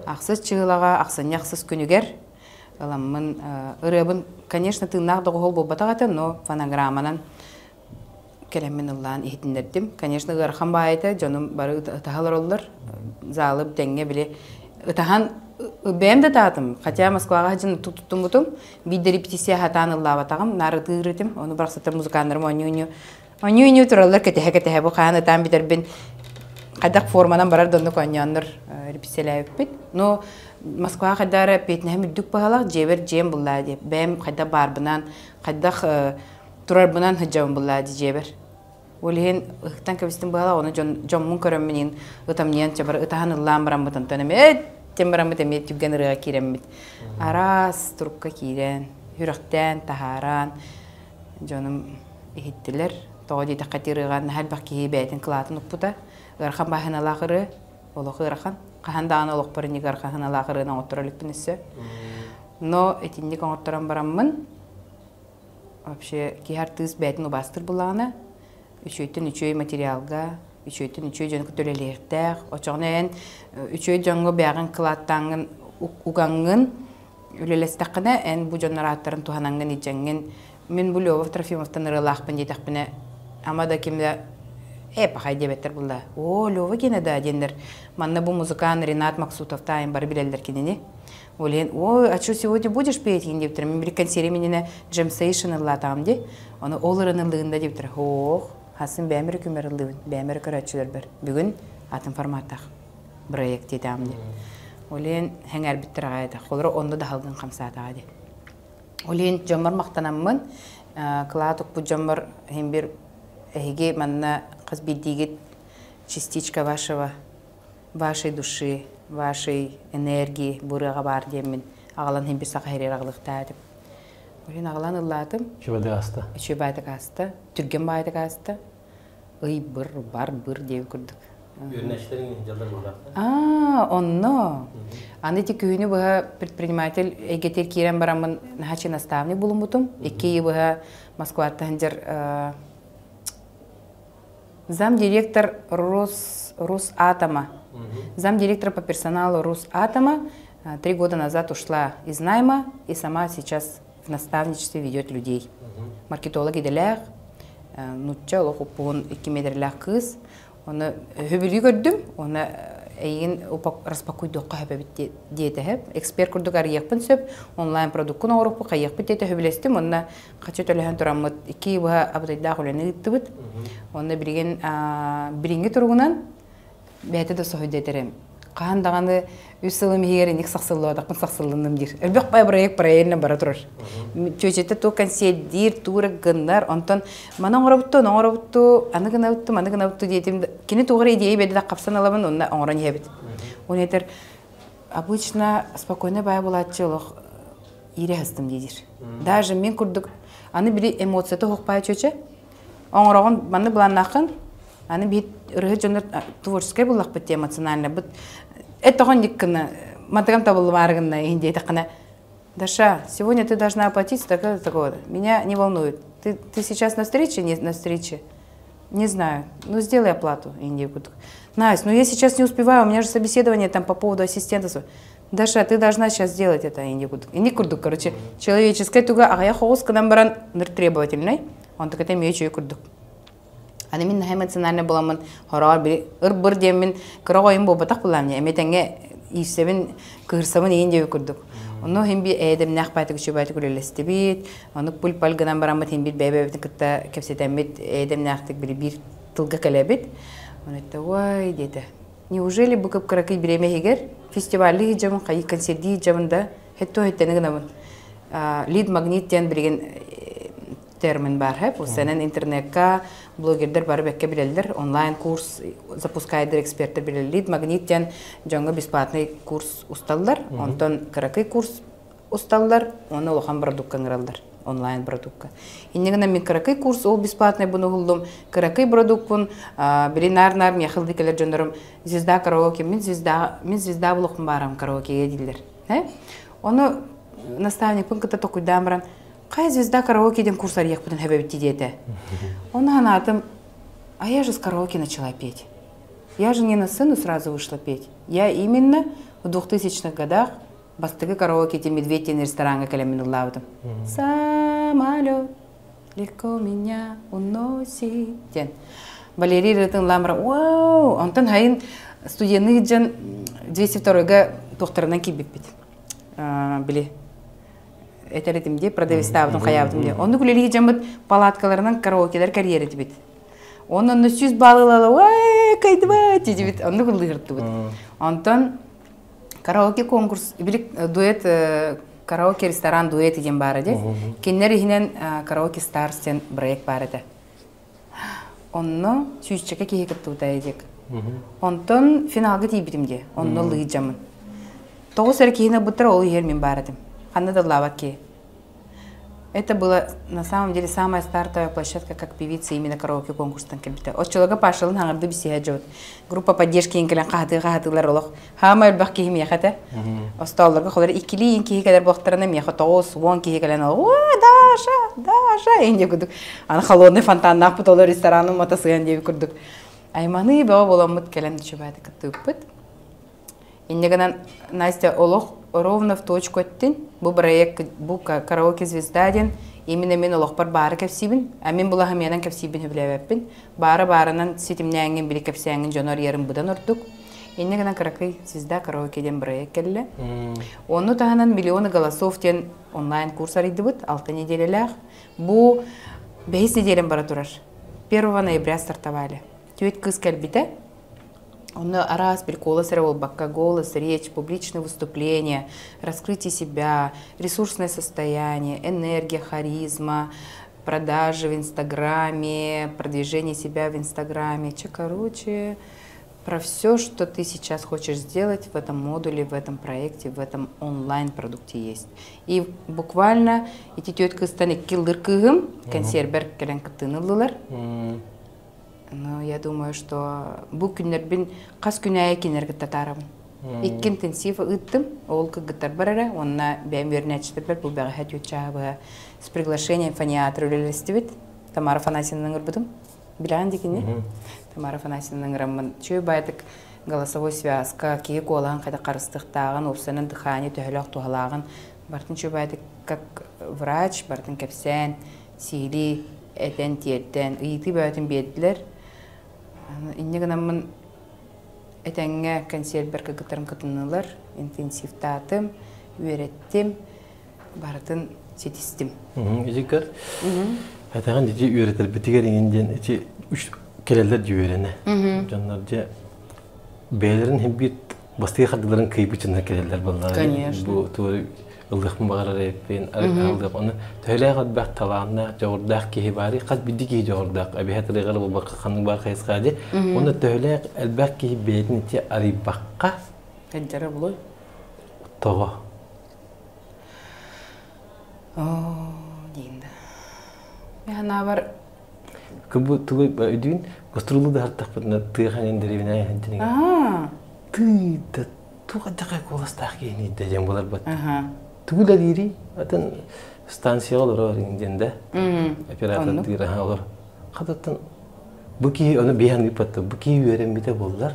Ахсыс чыылаҕа ахсынньы ахсыс күнүгэр Ыламмын ырыабын, конечно, тыыннаах доҕуһуол буолбатах этэ, но фонограмманан кэлэммин ыллаан иһитиннэрдим. Конечно, ыарахан баайыта, дьонум бары ытаһа олороллор. Залы тэҥҥэ били ытаһан бэйэм да ытаатым. Хотя Москваҕа сылдьан туттуммутум. Биир да репетиция сатаан ыллаабатаҕым, наар ытыыр этим. Ону барахсаттар музыканнарым оонньуу-оонньуу оонньуу-оонньуу тураллар кэтэһэ-кэтэһэ бу хаан ытаан бүтэрбин хайдах форманан барар да оннук оонньооннор репетициялээбиппит. Но Москваҕа хайдах эрэ эппиэтинэһим үрдүк быһалаах, дьиэбэр дьиэм буллаа диэ. Бэйэм хайдах баарбынан, хайдах турарбынан сылдьабын буллаа дии дьиэбэр. Ол иһин ыһыктан кэбистим быһалаах, ону дьон, дьоммун көрөммүн иһин ытамньыйан чабар ытаһан ыллаан бараммыт онтон эмиэ тем бараммыт эмиэ түргэн ырыаҕа киирэммит. Араас турукка киирэн, сүрэхтээн, таһааран дьонум иһиттилэр. Тоҕо диэтэххэ ити ырыаҕа наһаа элбэх киһи бэйэтин кылаатын укпута. Ыарахан бааһыналаах ырыа, олох ыарахан. Хаһан даҕаны олохпор инник ыарахан сыаналаах ырыаны оҥотторо иликпин өссө. Но итинник оҥотторон бараммын, вообще киһи артыыс бэйэтин убаастыыр буллаҕына, үчүөйтэн үчүөй материалга, үчүөйтэн үчүөй дьону кытта үлэлиэхтээх. Оччоҕуна эн үчүөй дьоҥҥо бэйэҕин кылааттааҥҥын угаҥҥын үлэлэстэххинэ, эн бу дьоннор ааттарын туһанаҥҥын илдьэҥҥин мин бу Лёва Трофимовтан ырыалаахпын диэтэхпинэ, ама да ким да Э, пахай диэбэттэр булла. О, Лёва киэнэ да диэннэр. Манна бу музыкант Ренат Максутов таайым бары билэллэр кинини. Ол иһин, ой, а что сегодня будешь петь? диэбиттэр. Мин бир консерве мининэ Jam Station ыллаатаҕым дии. Ону ол ырыаны ыллыгында диэбиттэр. Ох, хасын бэйэм эрэ күмэр ыллыыбын, бэйэм эрэ көрөөччүлэрбэр. Бүгүн атын форматтаах проект диэтэҕим дии. Ол иһин сэҥээрбиттэр аҕай этэ. Холоро онно да халгын хамсаатаҕа дии. Ол иһин дьоммор махтанаммын, кылаат укпут дьоммор иһин бир эһиги манна хас биирдиигит частичка вашего вашей души, вашей энергии бу ырыаҕа баар диэммин аҕалан иһин бир саха иһирэр аҕалыахтаа этим. Ол иһин аҕалан ыллаатым. Үчүгэй ааста. Үчүгэй баайтык ааста. Түргэн баайтык ааста. Ый быр бар быр диэбит курдук. Үөрэнээччилэриҥ дьаллар буоллахтар. Аа, онно. Аны ити күһүнү быһа предприниматель эйгэтигэр киирэн бараммын наһаа наставник булуммутум. Икки ыйы быһа Москваттан сылдьар замдиректор Рос, Росатома. Замдиректор по персоналу Росатома 3 года назад ушла из найма и сама сейчас в наставничестве ведет людей. Маркетолог идэлээх, нуучча олох уппуһун 2 метрлээх кыыс. Оны хөбүлүү көрдүм, оны эйигин распакуйдуохха хөбөбүт диэтэһэ. Эксперт курдук арыйыахпын сөп, онлайн продуккун оҥоруохпу хайыахпыт диэтэ хөбүлэстим, онно хачы төлөһөн тураммыт икки быһа абытайдаах үлэни ыыттыбыт. Онно билигин билиҥҥи туругунан бэйэтэ да соһуйда этерем. Хаһан даҕаны 3 сылым иһигэр инник сахсыллыбатахпын сахсыллынным диир. Элбэх бай проект параллельно бара турар. Чүөчэтэ туу консердиир, туура гыннар, онтон маны оҥоробутту, ону оҥоробутту, аны гынабытту, маны гынабытту диэтим. Кини тугар идея бэдэ хапсан алабын, онна оҥорон иһэбит. Оны этер, обычно спокойно бай булааччы олох иире хастым диир. Даже мен курдук, аны били эмоцията хохпай чүөчэ. Оҥороҕун манны былааннааххын, аны биир ырыһы дьоннор творческай буллахпыт эмоционально быт этохон диккына матыгам табыллымаарыгынна иһин диэтэххинэ. Даша, сегодня ты должна оплатить такое такого. Меня не волнует. Ты сейчас на встрече, не на встрече? Не знаю. Ну, сделай оплату. Настя, ну я сейчас не успеваю, у меня же собеседование там по поводу ассистента. Даша, ты должна сейчас сделать это. Инник курдук, короче, человеческая туга, а я хоус кынан баран требовательный. Он так это имею курдук. Аны мин наһаа эмоционально буламмын, хороҕор били ыр-быр диэммин кыра оҕойум буолбатах булаам эмиэ тэҥҥэ иирсэбин, кыырсабын иин диэби курдук. Ону иһин би эйэдэмнээх баайтык үчүгэй баайтык үлэлэстибит, ону пуль-паль гынан бараммыт иһин бир бэйэ-бэйэбитин кытта кэпсэтэммит эйэдэмнээхтик били биир тылга кэлэбит. Ону этте, ой диэтэ. Неужели бу кып-кыракый бириэмэ иһигэр фестиваллыы сылдьабын, хайыы концердии сылдьабын да, хетту хэттени гынабын. Лид магнит диэн билигин термин бар хэп. Сенен интернетка блогердер бары бэккэ билэллэр, онлайн курс запускайдыр эксперттер билэллэр. Лид магнит диэн дьоҥҥо бесплатный курс усталлар, онтон кыракый курс усталлар, оны улахан продуктка ыҥыраллар онлайн продуктка. Иннигина мин кыракый курс ол бесплатный буну уллум, кыракый продуктпун били нар-нар мехыл дикелер дьоннорум звезда караоке, мин звезда булухум барам караокеге дииллэр. Ону наставникпын кытта токуйдаан баран, қай звезда караоке ден курс арыйахпытын хэбэбитти диэтэ. Оны ханаатым, а я же с караоке начала петь. Я же не на сцену сразу вышла петь. Я именно в 2000-х годах бастакы караоке ти Медведь рестораҥҥа кэлэммин ыллаабытым. Самолет легко меня уносит. Диэн. Валерий ырыатын ламра, вау! Онтон хайын студенты дьон 202-га туохтарынан киирбиппит. Били этеретим ди, продавецтаабытым, хаябытым ди. Онну күлели дьаммыт палаткаларынан караокелер карьера тибит. Онон 100 баллылала, ой, кайдыба тибит. Онну кыллыыртыбыт. Онтон караоке конкурс, били дуэт, караоке ресторан дуэт диэн баара ди. Кинилэр иһинэн караоке старс диэн проект баар этэ. Онно сүүсчэкэ киһи кыттыбыта дик. Онтон финалга тиийбитим ди. Онно лыйдьамын. Тоҕус эрэ киһини буттар ол иһэр мин баар этим. Ханна да ыллаабат киһи. Это была на самом деле самая стартовая площадка как певица именно караоке конкурстан кэлбитэ. Оччолорго Пашалын хаҥырды бисиһэ дьобут. Группа поддержки инкелен хаһатыы хаһатыылар олох. Хаама элбэх киһи миэхэтэ. Остоллорго холор иккилии киһи кэлэр буохтарына миэхэ 90 киһи кэлэн о Даша, Даша инде курдук. Аны холодный фонтаннаах бут олор ресторанын мата сыган диэби курдук. Айманы бөҕө боламмыт кэлэн чубааты кыттыыппыт. Иннегенен Настя олох ровно в точку эттин. Бу проект, бу караоке звезда диэн. Именно мен олохпор баары кэпсиибин. А мин булаһымыянан кэпсиибин сөбүлээбэппин. Баары баарынан ситимнээҥҥин били кэпсээҥҥин дьону арыйарым быдан ордук. Инньэ гынан кыракый «Звезда караоке» диэн бырайыак кэллэ. Ону таһынан «Миллионы голосов» диэн онлайн-курс арыйдыбыт, 6 неделялээх. Бу бэһис неделям бара турар. 1 ноября стартовали. Түөрт кыыс кэлбитэ. Онно араас бил голос эрэ буолбакка, голос, речь, публичное выступление, раскрытие себя, ресурсное состояние, энергия, харизма, продажи в Инстаграме, продвижение себя в Инстаграме. Че, короче, про все, что ты сейчас хочешь сделать в этом модуле, в этом проекте, в этом онлайн-продукте есть. И буквально ити түөрт кыыстан икки ыллыыр кыыһым кэнсиэрбэр кэлэн кыттыыны ыллылар. Но я думаю, что бу күннэрбин хас күн аайы кинилэр кытта таарабын. Икки интенсив ыыттым, ол кыргыттарбар эрэ, уонна бэйэм үөрэнээччилэрбэр бу бэҕэһээ түөрт чааһы быһа с приглашением фониатр үлэлэстибит. Тамара Афанасьевнаны ыҥырбытым. Билэҕин дии кини? Тамара Афанасьевнаны ыҥыраммын, үчүгэй баайдык голосовой связка, киһи куолаһын хайдах харыстыахтааҕын, уопсайынан дыхание төһөлөөх туһалааҕын барытын үчүгэй баайдык как врач барытын кэпсээн, сиилии этэн, тиэрдэн, ыйытыы бөҕөтүн биэрдилэр. Инньэ гынаммын этэҥҥэ кэнсиэрбэр кыргыттарым кытыннылар, интенсивтаатым, үөрэттим, барытын ситистим. Ити Этэҕин ити үөрэтэрбитигэр иҥин диэн ити үч кэлэллэр дьэ үөрэнэ. Дьоннор дьэ бэйэлэрин иһин биир бастакы хардыыларын кыйбычынна кэлэллэр буоллаҕа. Конечно. Бу туору ылыахпын баҕарар эбиппин, арыгы Ону төһөлөөх элбэх талааннаах, дьоҕурдаах киһи баарый, хас биирдии киһи дьоҕурдаах, эбиһэ тырыгар буолбакка ханнык баар хайысхаа дии. Уонна төһөлөөх элбэх киһи бэйэтин ити арыйбакка Кэнтэрэ булуй? Тоҕо? Оо, диин да. Мен санаабар Кыбы тугу өйдүүн гастролу да хартахпытына тыахан дэриэбинэ хантинига. Тыы да туох дьакай куоластаах киһини да диэн буолар бат. Тугу да диири атын станцияҕа олорор диэн да оператор тыыраһа олор. Хататтан бу киһи ону биһан ыыппатта бу киһи үөрэммитэ буоллар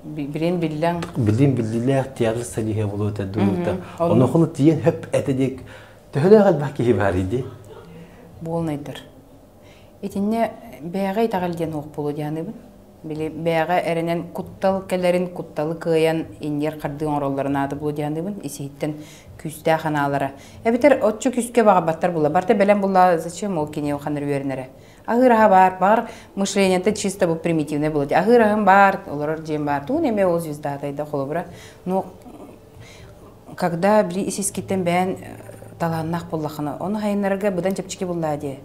Билин биллэн билин биллилээх театр садиһа буолуота дуута. Ону холу тиийэн хөп этэ диэк төһөлөөх элбэх киһи бар иди. Буолнайдар. Итиннэ бэйэҕэ итэҕэл диэн суох буолуо дианыбын. Били бэйэҕэ эрэнэн куттал кэлэрин кутталы кыайан инньэр хардыы оҥороллорун аата буолуо дианыбын. Исиһиттэн күүстээх анаалара. Эбэтэр оччо күүскэ баҕарбаттар була. Барта бэлэм булла зачем ол кини ханар үөрэнэрэ. Аһыыр аһа баар, баҕар мышлениета чисто бу примитивный буолуо. Аһыыр аһым баар, олорор дьиэм баар. Тугун эмэ ол звездатайда холобура. Но когда били ис-искиттэн бэйэн талааннаах буоллаххына, ону хайыннарарга быдан чэпчэки буллаа дии.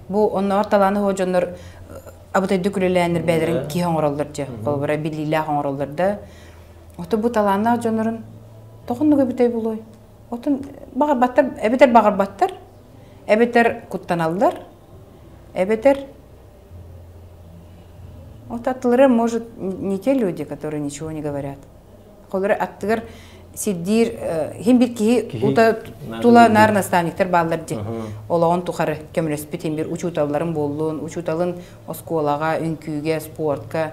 Бу оннооҕор талааны хоо дьоннор абытайдык үлэлээннэр бэйэлэрин киһи оҥороллор дьэ. Холобура биллиилээх оҥороллор да. Ото бу талааннаах дьоннорун тоҕоннук эбитэй булуой? Отон баҕарбаттар, эбэтэр баҕарбаттар, эбэтэр куттаналлар, эбэтэр вот аттылары может не те люди, которые ничего не говорят. Холобура аттыгар сирдиир хин бир киһи ута тула нар наставниктар бааллар ди. Олоҕун тухары көмөлөспүт хин бир учууталларын буоллун, учууталын оскуолаҕа, үҥкүүгэ, спортка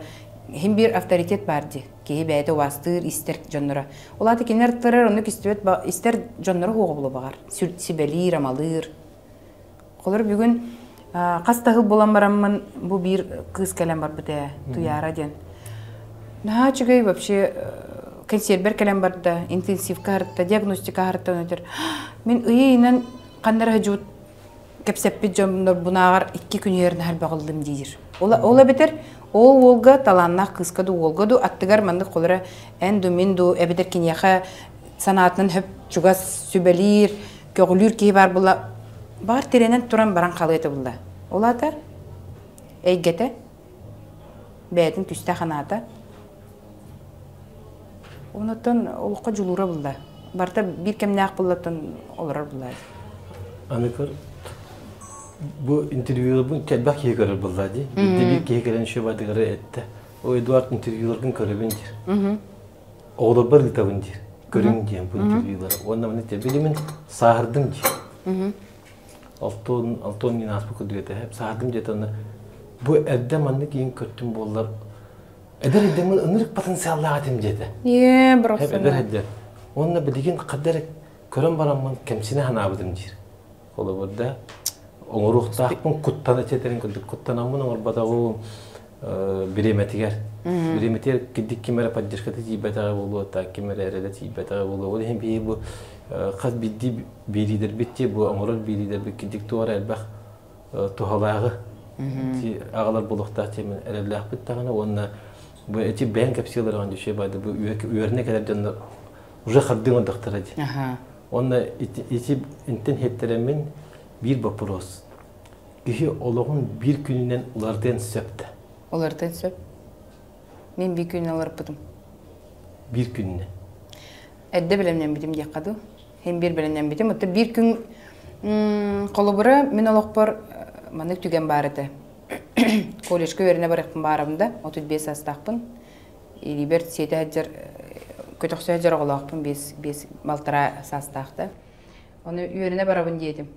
хин бир авторитет бар ди. Киһи бэйэтэ убаастыыр, истэр дьонноро. Ол аата кинилэр аттыларар оннук истибэт истэр дьонноро хуоҕа буолуо баҕар. Сибэлиир, амалыыр. Холор бүгүн хас да сыл буолан бараммын бу биир кыыс кэлэн барбыт ээ, Туяра диэн. Наһаа үчүгэй вообще кэнсиэрбэр кэлэн барда, интенсивка аһарта, диагностика аһарта өнөтөр. Мин ыйы ыйынан ханна эрэ сылдьыбыт кэпсэппит дьоннорбунааҕар икки күн иһэр наһаа элбэх ыллым диир. Ол, ол эбэтэр ол уолга талааннаах кыыска ду уолга ду аттыгар маннык холоро эн ду мин ду эбэтэр киниэхэ санаатынан хөп чугас сүбэлиир, көҕүлүүр киһи баар буолла баҕар тирэнэн туран баран халыа этэ булла. Ол аата эйгэтэ бэйэтин түстээх анаата. Онуттан олоххо дьулуура булла. Барыта биир кэмнээх буллаттан олорор булла. Аны көр бу интервьюларбын элбэх киһи көрөр булла дии. Биирдэ биир киһи кэлэн еще бадыгары этте. О Эдуард интервьюларгын көрөбүн диир. Оҕолорбор ыытабын диир. Көрүҥ диэн бу интервьюлары. Уонна маны билимин сааһырдым диир. Алтон алтон диэн ааспыт курдук этэ. Сааһырдым диэтэ онно бу эрдэ маннык иин көртүм буоллар эдэр эрдэммин ынырык потенциаллаах этим диэтэ. Ээ, бырахсана. Эдэр эрдэ. Уонна билигин хаддар көрөн бараммын кэмсинэ санаабытым диир. Холобурда оҥоруохтаахпын куттана этэрин курдук куттанаммын оҥорботоҕум бириэмэтигэр. Бириэмэтигэр кидик ким эрэ поддержката тиийбэтэҕэ буолуо, так ким эрэ эрэлэ тиийбэтэҕэ буолуо. Ол иһин биһиги бу хас биирдии биэриилэрбит ти бу оҥорор биэриилэрбит кидик туох эрэ элбэх туһалааҕы аҕалар буолуохтаах диэмин эрэллээхпит даҕаны уонна бу эти бэйэҥ кэпсиэлэрэҕин дьүшүө байды бу үөрэнэ кэлэр дьоннор уже хардыы оҥордохторо дии. Уонна ити интен хеттерэммин биир вопрос. Киһи олоҕун биир күнүнэн уларытыан сөп да? Уларытыан сөп. Мин биир күнүнэн уларыппытым. Биир күнүнэн? Эрдэ бэлэмнэммитим диэххэ дуу. Хин биир бэлэмнэммитим. Оттон биир күн холобура мин олохпор маннык түгэн баар этэ. Колледжка үөрэнэ барыахпын баарым да, 35 саастаахпын. Илиибэр сиэтэ сылдьар, көтөхсө сылдьар оҕолоохпун, биэс, биэс балтараа саастаах да. Ону үөрэнэ барабын диэтим.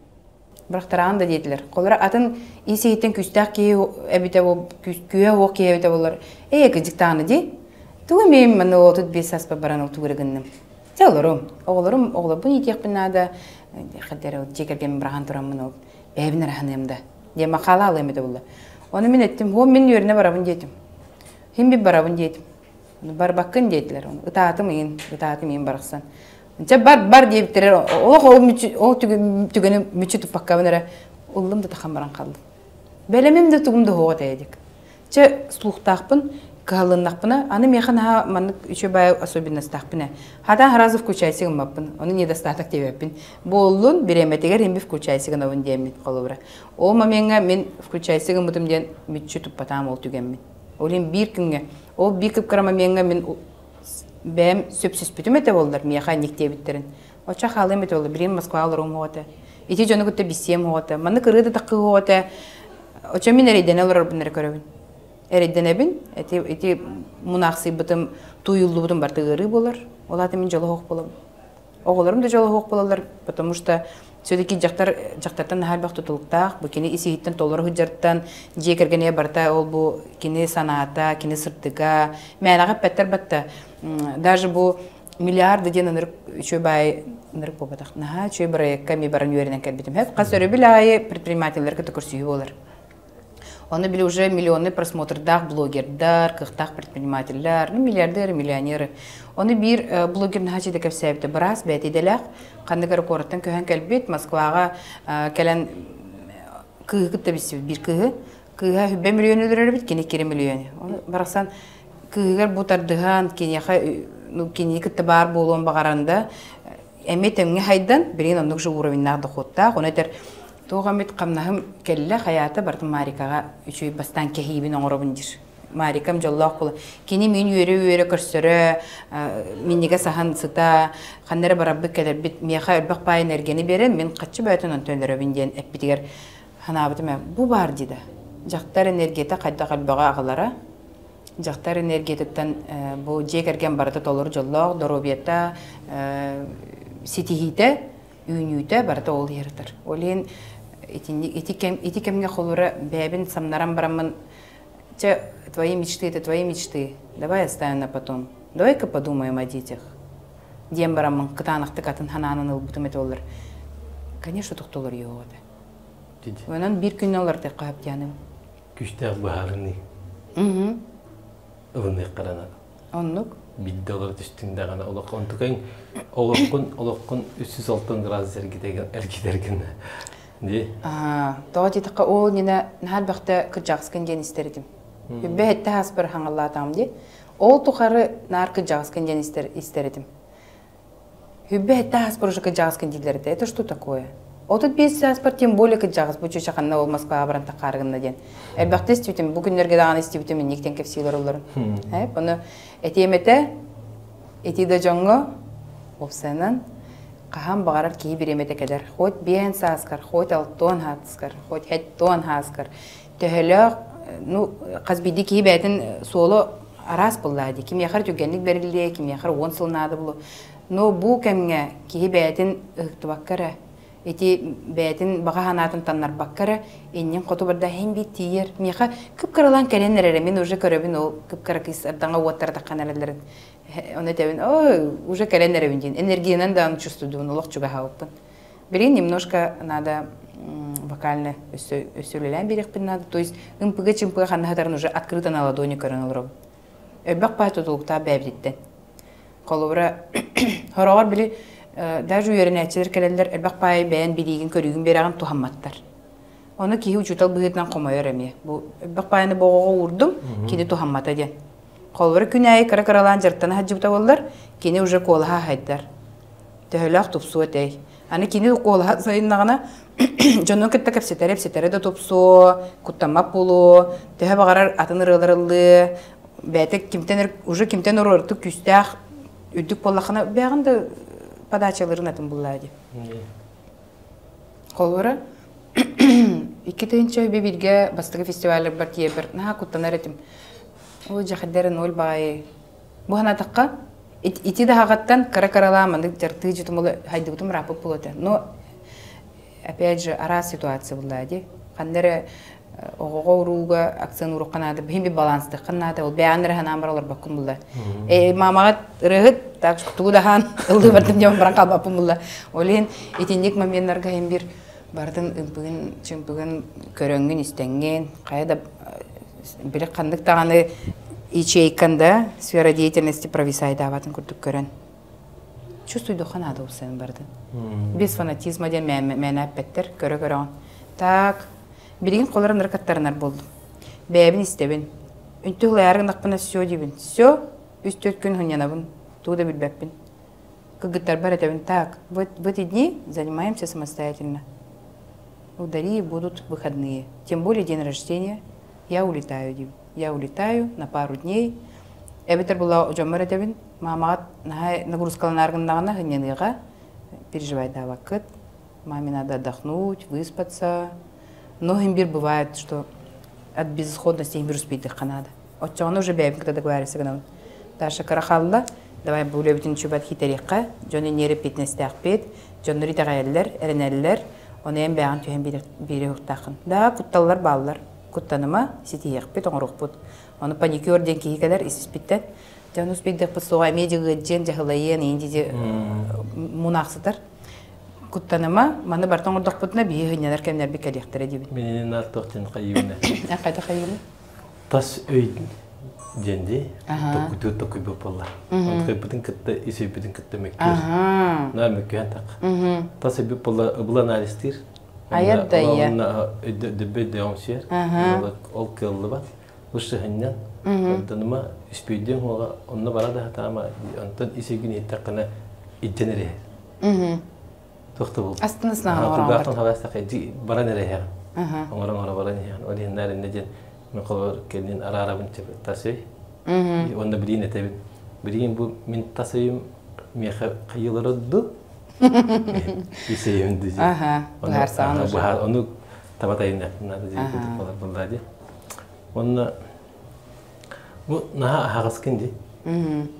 Бырахтараҕын да диэтилэр. Холобура атын ис иһиттэн күүстээх киһи эбитэ күүһэ суох киһи эбитэ буоллар, ээ кыдьыктааны дии. Тугу эмиэ манна 35 сааспар баран ол тугу эрэ гынным. Дьэ олорум. Оҕолорум, оҕолорбун иитиэхпин наада. Хайдары дьиэ кэргэммин быраҕан тураммын ол бэйэбин араһыныам да. Диэн махаала алыам этэ буолла. Ону мин эттим, хуом мин үөрэнэ барабын диэтим. Хим бит барабын диэтим. Барбаккын диэтилэр. Ытаатым иин, ытаатым иин барахсан. Дьэ бар бар диэбиттэрэ олох ол мүччү ол түгэни мүччү туппаккабын эрэ ыллым да тахан баран хааллым. Бэлэмим да тугум да суоҕа этэ Чэ слухтаахпын кыһаллыннахпына аны миэхэ наһаа маннык үчүгэй особенностаахпын ээ. Хатаан сразу включайся гыммаппын, ону недостаток диэбэппин. Буоллун бириэмэтигэр имби включайся гынабын диэммин холобура. Ол момеҥҥа мин включайся гыммытым диэн мүччү туппатаам ол түгэммин. Ол иһин биир күҥҥэ, ол биир кып-кыра момеҥҥа мин бэйэм сөпсөспүтүм этэ буоллар миэхэ инник диэбиттэрин. Оччо хаалыам этэ буоллар, билигин Москваҕа олоруом суоҕа этэ. Ити дьону кытта билсиэм суоҕа этэ. Маннык ырыа да таххыы суоҕа этэ. Оччо мин эрэйдэнэ олорорбун эрэ көрөбүн. Эрэйдэнэбин. Ити, ити мунаахсыйбытым, тууйуллубутум барыта ыарыы буолар. Ол аата мин дьоло суох буолабын. Оҕолорум да дьоло суох буолаллар, потому что все-таки дьахтар дьахтартан наһаа элбэх тутулуктаах, бу кини ис-иһиттэн толору сылдьартан, дьиэ кэргэнигэр барыта ол бу кини санаата, кини сырдыга, мээнэҕэ эппэттэр батта. Даже бу миллиарды диэн ынырык үчүгэй баай ынырык буолбатах. Наһаа үчүгэй бырайыакка эмиэ баран үөрэнэн кэлбитим. Хас өрөбүл аайы предпринимателлэр кытта көрсүһүү буолар. Оны били уже миллионный просмотрдаах блогердар, кыахтаах предпринимателлэр, ну, миллиардеры, миллионеры. Оны биир блогер наһаа чиде кэпсээбитэ. Быраас бэйэтэ идэлээх, ханнык эрэ куораттан көһөн кэлбит, Москваҕа кэлэн кыыһы кытта билсибит биир кыыһы. Кыыһа хүббэ миллион өлөрөр эбит, кини 2 миллион. Оны барахсан кыыһыгар бу тардыһан, киниэхэ, ну, кинини кытта баар буолуон баҕаран да, эмиэ тэҥҥэ хайдан, билигин оннук же уровеннаах доходтаах. Оны этэр Туох эмит хамнаһым кэллэ, хайаата бардым Марикаҕа үчүгэй бастаан кэһиибин оҥоробун диир. Марикам дьоллоох буола. Кини мин үөрэ-үөрэ көрсөрө, минньигэс аһын сыта, ханна эрэ барарбыт кэлэрбит миэхэ элбэх баай энергияны биэрэн, мин хаччы бөтөн онтон өлөрөбүн диэн эппитигэр санаабытым ээ, бу баар дии да. Дьахтар энергията хайдах элбэҕи аҕалара, дьахтар энергиятыттан бу дьиэ кэргэн барыта толору дьоллоох, доруобуйата, ситиһиитэ үүнүүтэ барыта ол иһэр Ол иһин ити, кэм, ити кэмҥэ холура бэйэбин самнаран бараммын чэ твои мечты это твои мечты давай оставим на потом давай-ка подумаем о детях диэн бараммын кытаанахтык атын ханаанан ылбытым этэ олар конечно тохтолор йоо этэ онон биир күннэ олортехха хаптианым Күстээх быһаарыныы ылыныаххарана Оннук. Биирдэ олоро түстүҥ даҕаны олох онтукаҥ олоххун олоххун 360 градус эргитэр гына. Дии. Тоҕо диэтэххэ ол нина наһаа элбэхтэ кырдьаҕаскын диэн истэр этим. Үббэ хэттэ хааспар хаҥаллаатаҕым дии. Ол тухары наар кырдьаҕаскын диэн истэр истэр этим. Хүббэ хэттэ ааспар уже кырдьаҕаскын дииллэр этэ. Это что такое? 35 сааспар тем более кырдьаҕас бу чүчэ ханна ол Москваҕа баран таххаарыгынна диэн. Элбэхтэ истибитим, бу күннэргэ даҕаны истибитим инниктэн кэпсиилэр олорун. Ону этиэм этэ, ити да дьоҥҥо уопсайынан хаһан баҕарар киһи бириэмэтэ кэлэр. Хоть биэн сааскар, хоть алтуон сааскар, хоть хэттуон сааскар төһөлөөх ну хас биирдии киһи бэйэтин суолу араас буоллаа дии. Кимиэхэ түргэнник бэриллиэ, кимиэхэ 10 сыл наада буолуо. Но бу кэмҥэ киһи бэйэтин ыһыктыбакка эрэ, ити бэйэтин баҕа санаатын таннарбакка эрэ, иннин хоту барда иһин биир тиийэр. Миэхэ кып-кыралаан кэлэн эрэрэ, мин уже көрөбүн ол кып-кыра кыыс ардаҥа уоттара таххан эрэллэрин. Ону этэбин, ой, уже кэлэн эрэбин диэн. Энергиянан даҕаны чувствуйдубун, олох чугаһаабыппын. Билигин немножко надо вокально өссө өссө үлэлээн биэриэхпин надо. То есть ымпыга-чымпыга ханна сытарын уже открыто на ладони көрөн олоробун. Элбэх баай тутулуктаах бэйэбититтэн. Холобура, хороҕор били даже үөрэнээччилэр кэлэллэр элбэх баай бэйэн билиигин көрүүгүн биэрэҕин туһамматтар. Ону киһи учуутал быһыытынан хомойор эмиэ. Бу элбэх баайны боҕоҕо уурдум, кини туһаммата диэн. Холобура, күн аайы кыра-кыралаан дьарыктана сылдьыбыта буоллар, кини уже куолаһа аһайдар. Төһөлөөх тупсуо этэй. Аны кини куолаһа сайыннаҕына, дьону кытта кэпсэтэрэ ипсэтэрэ да тупсуо, куттаммат буолуо, төһө баҕарар атын ырыалар ыллыа, бэйэтэ кимтэн уже кимтэн ордук күүстээх үрдүк буоллаххына, бэйэҕин да подачаларын атын буллаа дии. Холобура, 2001-гэ бастакы фестивалларбар тиийэрбэр наһаа куттанар этим. Ой, дьэхэддэрэ ноль баайы. Бу санаатахха, ити да хаҕаттан кыра-кыралаан маннык дьартыы дьутумулу хайдыбытым ырааппыт буолуо этэ. Но, опять же, араас ситуация буллаа дии. Ханна эрэ оҕоҕо урууга акцент уруохха наада, биһин bir баланстыахха наада. Ол бэйэҕин эрэ санаан бар олорбоккун булла. Э, мамаҕа ырыаһыт, так тугу да хаан ыллыы бардым дьон баран хаалбаппын булла. Ол иһин итинник моменнарга иһин бир барытын ымпыгын, чымпыгын көрөҥҥүн, истэҥҥин, хайа да били ханнык даҕаны ячейкан да сфера деятельности провисайдаабатын курдук көрөн чувствуйдуохха наада упсайын барытын. Без фанатизма диэн мээнэ эппэттэр, көрө-көрөҕүн. Так, билигин холорон ырыкаттарынар буолдум. Бэйэбин истэбин. Үнтү ылайаары гыннахпына все диибин. Все, үс-төрт күн хынньанабын. Тугу да билбэппин. Кыргыттарбар этэбин, так, в эти дни занимаемся самостоятельно. У Дарьи будут выходные. Тем более день рождения. Я улетаю, диибин. Я улетаю на пару дней. Эбэтэр була дьоммор этэбин, маамаҕа наһаа нагрузкаланаар гыннаҕына хынньаныаҕа, переживайдаабаккыт. Маме надо отдохнуть, выспаться. Но имбир бывает, что от безысходности имбир успейдихха надо. Оччоҕуна уже бэйэбин кытта договариваться гынабын. Даша кыра хаалла, давай бу үлэбитин чубат хитэриэххэ, дьон инниэри эппиэтинэстээхпит, дьоннор итэҕэйэллэр, эрэнэллэр, ону эн бэйэҕин түһэн биэриэ уһуктааххын. Да, кутталлар бааллар. Куттаныма, ситиһиэхпит, оҥоруохпут. Ону паникер диэн киһи кэлэр ис-испиттэн. Дьон успейдыахпыт суоҕа, эмиэ дьыгыаддьиэн, дьаһылайыан, иин дии мунаахсытар. Куттаныма, маны барытын оҥордохпутуна биһи сынньанар кэмнэрбит кэлиэхтэрэ диибин. Минини наартох диэн хайыыбына. Хайда хайыыбына? Тас өй диэн дии. Токуйдуур токуйбут буолла. Онтукайбытын кытта ис өйбүтүн кытта мөккүөр. Наар мөккүһэн так. Тас өйбүт буолла ыбыл анализтиир. Айар да iya. Онна өйдөбү өйдөҕүмсүйэр. Ол кыаллыбат. Лучше сынньан. Онтонума үспүйдүөн хуоҕа онно бара да хатаама онтон ис өйгүн иһиттэххинэ идден эрэһэр. Тохтобул. Астына снаҕын оҥорон хабастаха баран эрэһэҕин. Оҥорон оҥоро баран иһэҕин. Ол иһин наар иннэ диэн мен холобур кэлин араарабын тас өй. Онно билиин этэбин. Билигин бу мин тас өйүм миэхэ хайыылары ду ис өйүм ду Аха, быһаарсаҕын уже. Ону таба тайыннахпын наада дии. Онно бу наһаа аһаҕаскын дии.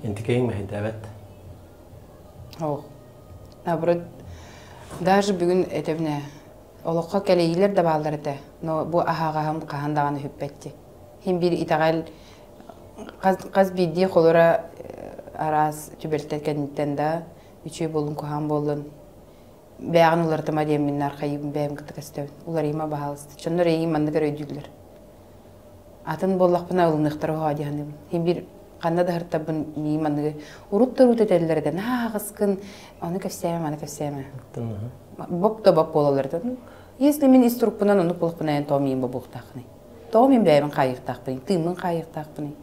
Интикэйиҥ мэһэйдээбэт. Ох. Наоборот, даже бүгүн этэбинэ олоххо кэлэйиилэр да бааллар этэ, но бу аһаҕаһым хаһан даҕаны сүппэт Хин биир итэҕэл хас биирдии холура араас түбэлтэ кэнниттэн да үчүгэй буоллун куһаҕан буоллун бэйэҕин уларытыма диэммин архайыыбын бэйэм кытта көстөбүн уларыйыма баһаалыста дьоннор эйигин маннык эрэ өйдүүллэр атын буоллахпына ылыныахтара уһаа дии саныыбын хин биир ханна да сыртарбын мии манныгы урут да урут этэллэр этэ наһаа аҕыскын ону кэпсээмэ маны кэпсээмэ боп да боп буолаллар этэ если мин ис турукпунан оннук буоллахпына эн тоҕо миин бобуохтааххыный тоҕо мин бэйэбин хаайыахтаахпыный тыыммын хаайыахтаахпыный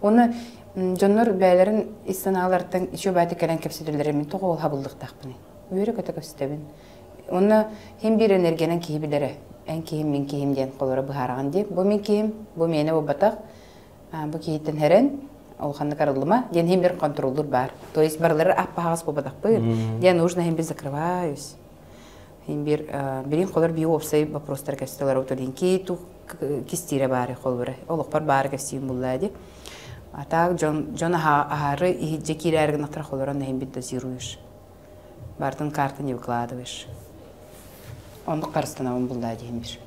уонна дьоннор бэйэлэрин ис санааларыттан еще баайта кэлэн кэпсэтэллэрэ мин тоҕо ол хабыллыахтаахпыный үөрэ-көтө көстөбүн Уонна хин биир энергиянан киһи билэрэ. Эн киһим, мин киһим диэн холоро быһаараҕын дии. Бу мин киһим, бу миэнэ буолбатах. Бу киһиттэн хэрэн, улаханнык арыллыма диэн хин бир контроллуур баар. То есть барылары аппаһаҕас буолбатахпын. Диэн нужно хин бир закрываюсь. Хин бир билин холор бии уопсай вопростар кэстэлэр утулинки ту кистиирэ баары холбура. Олохпор баары кэстиим буллаа ди. А так дьон дьон аһары иһирдьэ киирээри гынахтар холорон хин бир дозируешь. Бартын карты не выкладываешь. Оннук харыстанабын буллаа диэн бир.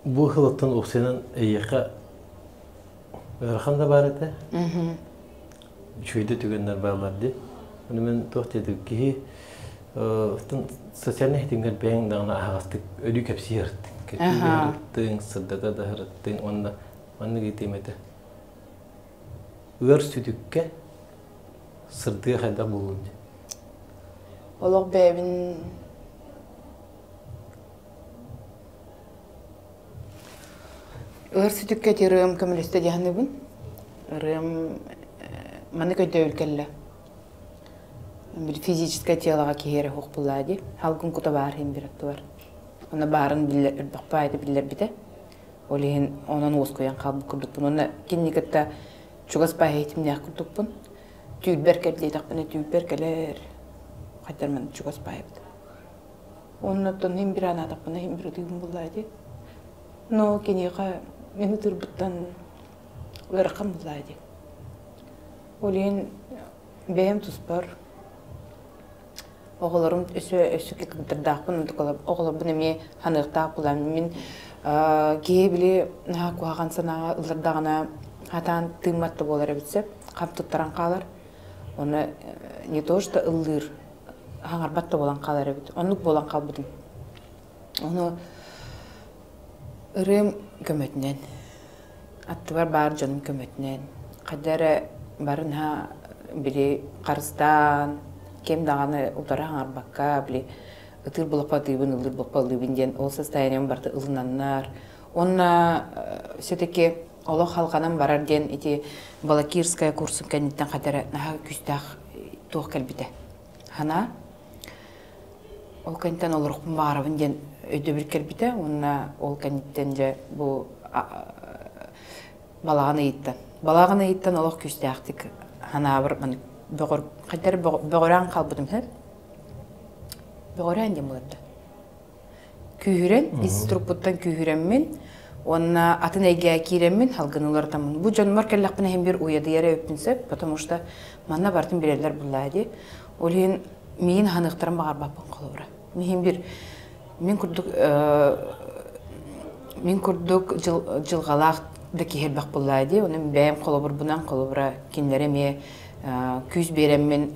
Бу хылыттан уксынан эйиэхэ ыарахан да баар этэ. Үчүгэй да түгэннэр бааллар дии. Оны мен туох диэтик киһи социальный ситимҥэр бэйэҥ даҕаны аһаҕастык өлүү кэпсии ырыттыҥ. Кэпсии ырыттыҥ, сырдата да ырыттыҥ уонна маннык ыйытыым этэ. Ыар сүтүккэ сырдыга хайдах буолуон диэн. Олох бэйэбин Ыар сүтүккэ ити ырыам көмөлөстө дии саныыбын. Ырыам маннык өйдөбүл кэллэ. Били физическое телоҕа киһи эрэ суох буоллаа дии. Халгын кута баар иһин бир аттыбар. Онно баарын биллэр өрбөхпө аайы биллэрбитэ. Ол иһин онон уоскуйан хаалбыт курдукпун. Уонна кинини кытта чугас баайа курдукпун. Түүрбэр кэл диэтэхпинэ түүрбэр кэлэр. Хайдар маны чугас баайбыт. Оннуттан иһин бир анаатахпына иһин бир ытыыбын буллаа дии. Но киниэхэ мин ытыырбыттан ыарахан буллаа дии. Ол иһин бэйэм туспар оҕолорум өссө өссө кыргыттардаахпын оҕолорбун эмиэ ханыахтаах буолан мин киһи били наһаа куһаҕан санааҕа ыллардаҕына хатаан тыыммат да буолар эбит сөп хам туттаран хаалар Оны не то что ыллыыр, хаҥарбат да буолан хаалар эбит. Оннук буолан хаалбытым. Ону ырыам көмөтүнэн, аттыбар баар дьонум көмөтүнэн, хайда эрэ бары наһаа били харыстаан, ким даҕаны утары хаҥарбакка, били ытыыр булаппа ытыыбын, ыллыыр булаппа ыллыыбын диэн ол состоянием барыта ылынаннар. Уонна все-таки олох халҕанан барар диэн ити Балакирская курсун кэнниттэн хатара наһаа күүстээх туох кэлбитэ. Хана ол кэнниттэн олорохпун баҕарабын диэн өйдөбүл кэлбитэ уонна ол кэнниттэн дьэ бу балаҕан ыйыттан балаҕан ыйыттан олох күүстээхтик ханаабыр бөҕөр хайдар бөҕөрөөн хаалбытым һэр бөҕөрөөн диэн буолар Күүһүрэн, ис турукпуттан күүһүрэммин уонна атын эйгэҕэ киирэммин салгын уларытаммын. Бу дьонмор кэллэхпинэ иһин бир уйадыйар эбиппин сөп, потому что манна барытын билэллэр буллаа дии. Ол иһин миигин аһыныахтарын баҕарбаппын холобура. Миһин бир мин курдук мин курдук дьылҕалаах да киһи элбэх буллаа дии. Ону бэйэм холобурбунан холобура кинилэри эмиэ күүс биэрэммин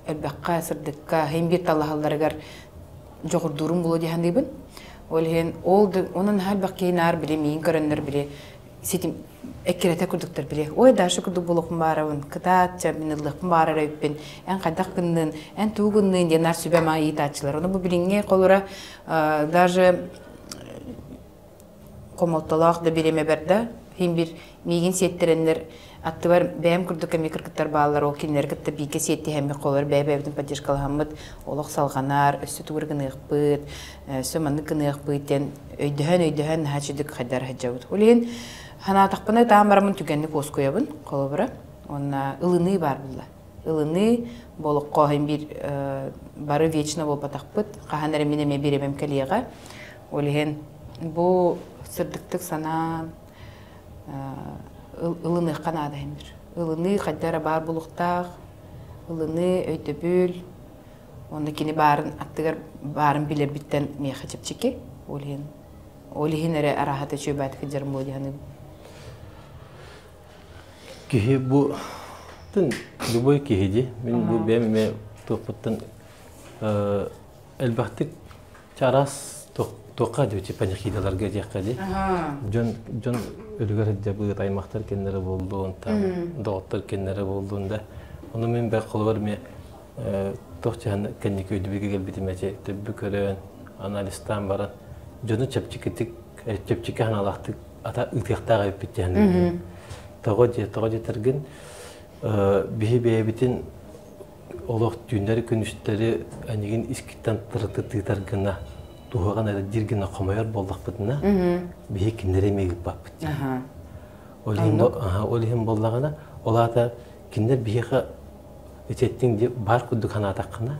элбэххэ, сырдыкка, иһин биир талаһалларыгар дьоҕурдуурум буолуо дии саныыбын. Ол иһин ол онон наһаа элбэх киһи наар били миигин көрөннөр били ситим эккирэтэ курдуктар били ой Даша курдук буолуохпун баарабын кытаат чэ мин ыллыахпын баарар эбиппин эн хайдах гыннын эн тугу гыннын диэн наар сүбэ ама ыйытааччылар ону бу билиҥҥи холура даже хомолтолоох да бириэмэ бэрдэ. Иһин бир миигин сиэттэрэннэр аттыбар бэйэм курдук эмиэ кыргыттар бааллар, ол кинилэри кытта бииргэ сиэттиһэммит холор бэйэ-бэйэбитин поддержкалаһаммыт олох салҕанар, өссө тугу гыныахпыт, өссө маннык гыныахпыт диэн өйдөһөн-өйдөһөн наһаа үчүгдүк хайдар сылдьабыт. Ол иһин санаатахпына ытаан бараммын түгэнник уоскуйабын, холобура. Уонна ылыныы баар буолла. Ылыныы бу олоххо иһин биир бары вечно буолбатахпыт, хаһан эрэ мин эмиэ бириэмэм кэлиэҕэ. Ол иһин бу сырдыктык санаан ылыныахха наада иһин бир. Ылыныы хайда эрэ баар буолуохтаах, ылыныы, өйдөбүл, уонна кини баарын аттыгар баарын билэрбиттэн миэхэ чэпчэки. Ол иһин ол иһин эрэ арааһата үчүгэй сылдьарым буолуо дии саныыбын. Киһи бу любой киһи дии. Мин бу бэйэм эмиэ туохпуттан элбэхтик чараас туохха диэчи панихидаларга диэххэ дии. Дьон дьон өлүгэр сылдьабыт аймахтар кэннэрэ буоллун, там доҕоттор кэннэрэ буоллун да. Ону мин бэх холобур эмиэ туох чаһан кэнники өйдөбүлгэ кэлбитим эти төббү көрөн, анализтаан баран дьону чэпчэкитик чэпчэки ханаалаахтык ата ыытыахтаах эбиппит диэн. Тоҕо дии, тоҕо диэтэргин биһи бэйэбитин олох түүннэри-күнүстэри эйигин искиттэн тырыты тыытар гына туһаҕан эрэ диир гына хомойор буоллахпытына биһи кинилэри эмиэ ыыппаппыт диэн. Ол иһин ол иһин буоллаҕына ол аата кинилэр биһиэхэ итиэттиҥ ди баар курдук санаатаххына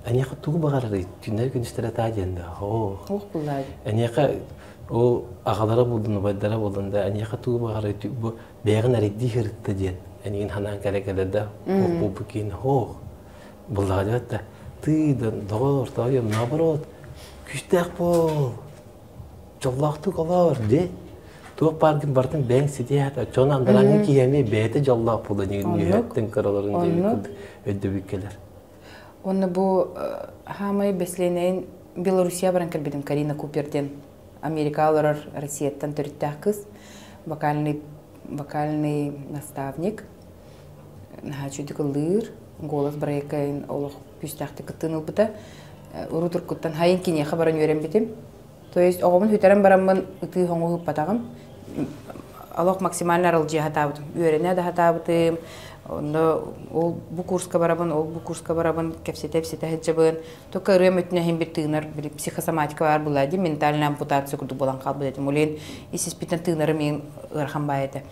эниэхэ тугу баҕарарый түүннэри-күнүстэри атаа диэн да оо эниэхэ ол аҕалара буоллун убайдара буоллун да эниэхэ тугу баҕарарый бу бэйэҕин эрэйдии сырытта диэн эниин ханаан кэлэ кэлэ да ох буолбут киин хоох буллаҕа диэт да тыы да доҕор тоойум наоборот күүстээх буол дьоллоохтук олоор дии. Туох бааргын барытын бэйэҥ ситиһэ Оччоҕун андараҥҥы киһи эмиэ бэйэтэ дьоллоох буолан үөһэттэн көрөлөрүн диэбит өйдөбүл кэлэр. Уонна бу хаамай бэслиэнэйин Белоруссия баран кэлбитим Карина Купер диэн Америка олорор Россияттан төрүттээх кыыс, вокальный вокальный наставник, наһаа үчүгдүк ыллыыр, голос бырайыакка олох күүстээхтик кыттыыны ылбыта. Урут уруккуттан хайын киниэхэ баран үөрэммитим. То есть оҕобун сүтэрэн бараммын ытыы хоҥуу ыппатаҕым. Олох максимально аралдьыйа сатаабытым. Үөрэнэ да сатаабытым. Онно ол бу курска барабын, ол бу курска барабын, кэпсэтэ-кэпсэтэ сылдьабын. Только ырыам өттүнэ иһин бир тыынар, били психосоматика баар буолла дии, ментальная ампутация курдук буолан хаалбыт этим. Ол иһин ис-испиттэн тыынарым иһин ыарахан баай этэ.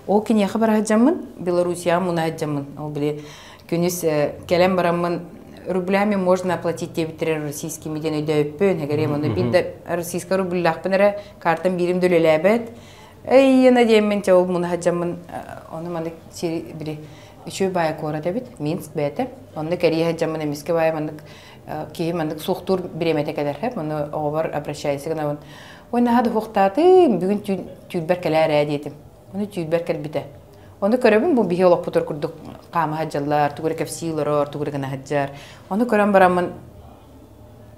Ол киниэхэ бара сылдьаммын, Белоруссияҕа муна сылдьаммын, ол били күнүс кэлэн бараммын рублями можно оплатить диэбиттэрэ российскими диэн өйдөөбүппүн эгэриэм ону биир да российскай рубльлаахпын эрэ картам биирим да үлэлээбэт эйиэнэ диэммин чэ ол муна сылдьаммын ону маннык сири били үчүгэй баайа куорат эбит Минск бэйэтэ онно кэрийэ сылдьаммын эмискэ баайа маннык киһи маннык суохтуур бириэмэтэ кэлэр хэп ону оҕобор обращайся гынабын ой наһаа да суохтаатым бүгүн түүрбэр кэлээр ээ диэтим ону түүрбэр кэлбитэ Ону көрөбүн бу биһи олохпутугар курдук хаама сылдьаллар, тугу эрэ кэпсии олорор, тугу эрэ гына сылдьар. Ону көрөн бараммын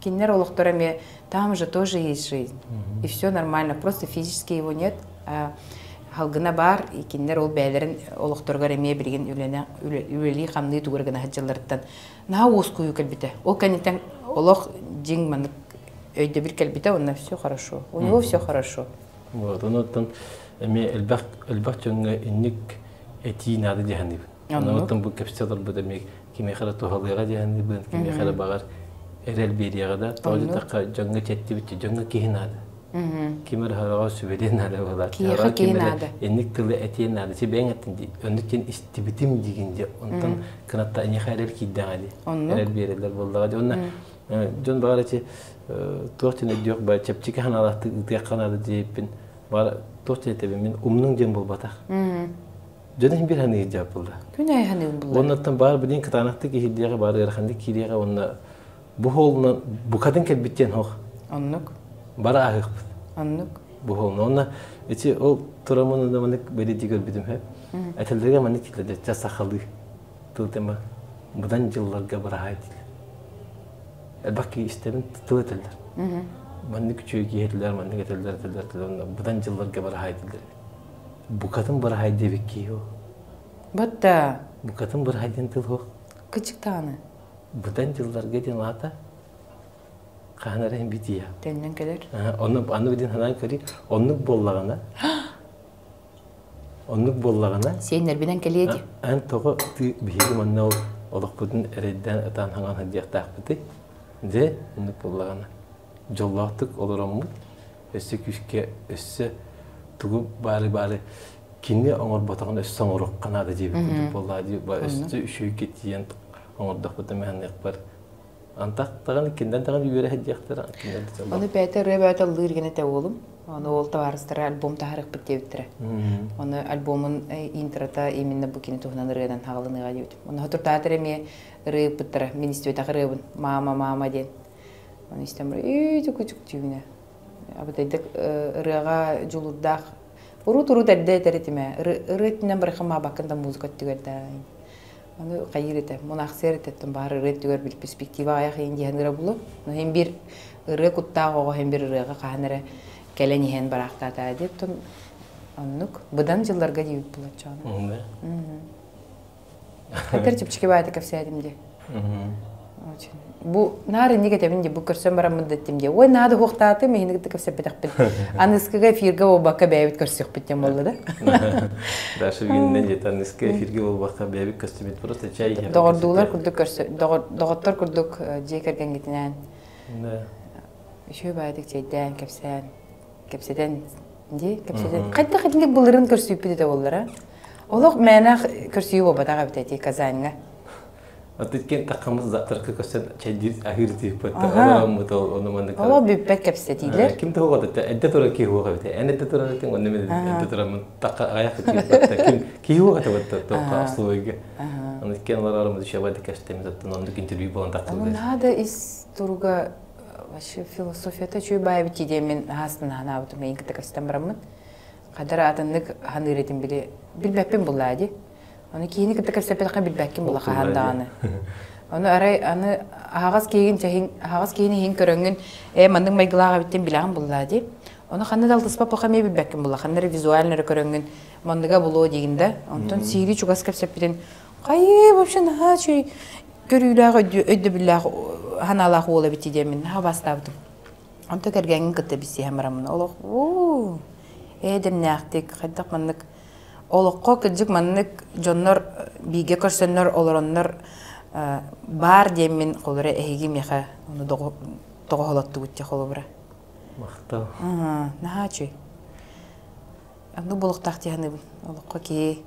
кинилэр олохторо эмиэ там же тоже есть жизнь. И все нормально, просто физически его нет. А халгына баар, и кинилэр ол бэйэлэрин олохторугар эмиэ билигин үлэнэ үлэлии-хамныы тугу эрэ гына сылдьалларыттан наһаа уоскуйуу кэлбитэ. Ол кэнниттэн олох дьиҥ маннык өйдөбүл кэлбитэ, уонна все хорошо. У него все хорошо. Вот, онуттан эмиэ элбэх элбэх дьоҥҥо инник этии наада дьаһаныбын. Онуттан бу кэпсэ олорбут эмиэ кимиэхэ эрэ туһалыаҕа дьаһаныбын, кимиэхэ эрэ баҕар эрэл биэриэҕэ да, тоҕо диэтэххэ дьоҥҥо чэттибит дьоҥҥо киһи наада. Ким эрэ хараҕа сүбэлиэн наада буолар. Киһиэхэ киһи наада. Инник тылы этиэн наада. Си бэйэҥ эттин дии. Оннук диэн истибитим диигин дии. Онтон кынатта эйиэхэ эрэл киирдэҕэ дии. Эрэл биэрэллэр буоллаҕа дии. Онно Дьон баҕар эти туох диэн өйдүөх ба чэпчэки санаалаахтык ыытыахха наада диэбиппин баҕар туох диэн этэбин мин умнуҥ диэн буолбатах. Дьон иһин биир ханыыр дьаап булла. Күн аайы ханыыр булла. Оннуттан баар билин кытаанахтык иһирдиэҕэ баар ыараханнык киириэҕэ уонна бу холунан букатын кэлбит диэн хоох. Оннук. Бары ааһыахпыт. Оннук. Бу холуна онно ити ол турамын маннык бэлиэтии көрбүтүм һэ. Этэллэргэ маннык киллэрдэ сахалыы тыл тема быдан дьылларга быраһаай дииллэр. Элбэх киһи истэбин тыл этэллэр. Маннык үчүгэй киһи этилэр, маннык этэллэр, этэллэр, этэллэр, быдан дьылларга быраһаай дииллэр. Букатын быраһаай диэбит киһи ол. Батта. Букатын быраһаай диэн тыл суох. Кычыктааны. Быдан дьылларга диэн аата хаһан эрэ битиэ. Төннөн кэлэр. Онно аны билин санаан көрүй, оннук буоллаҕына Оннук буоллаҕына, Сиэннэрбинэн кэлиэ дии. Эн тоҕо ытыы биһиги манна ол олохпутун эрэйдээн ытаан хаҥан сылдьыахтаахпытый? Дьэ, оннук буоллаҕына, дьоллоохтук олороммут, өссө күүскэ, өссө тугу баары-баары кини оҥорботоҕун өссө оҥоруохха наада диэбит курдук буоллаҕа дии. Өссө үчүгэйгэ тиийэн оҥордохпутуна мэһэнниэхпэр Антах даҕаны кинилэр даҕаны үөрэ сылдьыахтара, кинилэр да Ону бэйэтэ ырыа бэйэтэ ыллыыр гэнэ этэ уолум. Ону уол табаарыстара альбом таһаарыахпыт диэбиттэрэ. Ону альбомун интрота именно бу кини туһунан ырыанан хаҕылыныаҕа диэбитим. Ону хотурдаатар эмиэ ырыа ыыппыттара. Мин истибэтэх ырыабын «Мама, мама» диэн. Ону истэн баран үчүк түүнэ. Абытайдык ырыаҕа дьулуурдаах урут-урут эрдэ этэр этим ээ. Ырыа өттүнэн барыхха маабаккын да музыка өттүгэр да Аны хайыыр этэ, мунаахсыйар этэттэн баҕар ырыа өттүгэр бил перспектива аҕыйах иһин диэн ырыа булу. Но иһин биир ырыа куттаах оҕо иһин биир ырыаҕа хаһан эрэ кэлэн иһэн бараахтаатаа диэт оннук быдан дьылларга диэбит булаччаҕына. Хайтар чэпчэки баайта кэпсээтим дии. Очень. Бу наар инник этэбин дии, бу көрсөн бараммын да эттим дии. Ой, наада хуохтаатым, иһини кытта кэпсэппэтэхпин. Аныскыга эфиргэ буолбакка бэйэбит көрсүөхпүт диэн буолла да. Даша бүгүннэн дьэ аныскы эфиргэ буолбакка бэйэбит көрсүбүт просто чай иһэр. Доҕордуулар курдук көрсө, доҕоттор курдук дьиэ кэргэҥҥитинээн. Да. Үчүгэй баайдык чэйдээн, кэпсээн, кэпсэтэн дии, кэпсэтэн. Хайдах итинник былырын көрсүүппүт этэ буоллара. Олох мээнэх көрсүү буолбатах эбит эти Казаньҥа. Отыткин таххаммыт завтракка көстөн чэйдиир аһыыр диэппит. Олороммут ол ону маннык. Оло бүппэт кэпсэтиилэр. Ким туһуга да эдде турар киһи уоха бите. Эн эдде турар этиң онно мен эдде тураммын такка аяк киһи Ким киһи уоха табатта тоққа условига. Аны кен олорорум душевай кэстемит оттон оннук интервью болан тахтылар. Надо из туруга вообще философията чүй баайбыт диэн мен хаастан ханаабытым эйин кытта кэстен бараммын. Хадара атыннык ханыыр этим били билбэппин буллаа ди. Ону киһини кытта кэпсэппэтэххэ билбэккин була хаһан даҕаны. Ону арай аны аһаҕас киһигин чэһин аһаҕас киһини иһин көрөҥҥүн ээ маннык майгылаах эбиттин билэҕин буллаа ди. Ону ханна да алтыспаппаха эмиэ билбэккин була ханна эрэ визуально эрэ көрөҥҥүн манныга булуо диигин да. Онтон сиири чугас кэпсэппитин хайыы вообще наһаа үчүгэй көрүүлээх өйдөбүллээх ханаалаах уол эбит диэммин наһаа бастаабытым. Онто кэргэҥҥин кытта билсиһэн бараммын олох уу ээ дэмнээхтик хайдах маннык олоххо кырдьык маннык дьоннор бииргэ көрсөннөр олороннор баар диэммин холобура эһиги миэхэ ону тоҕоһолоттубут дьэ холобура. Махтал. Наһаа үчүгэй. Оннук буолуохтаах дии саныыбын. Олоххо киһи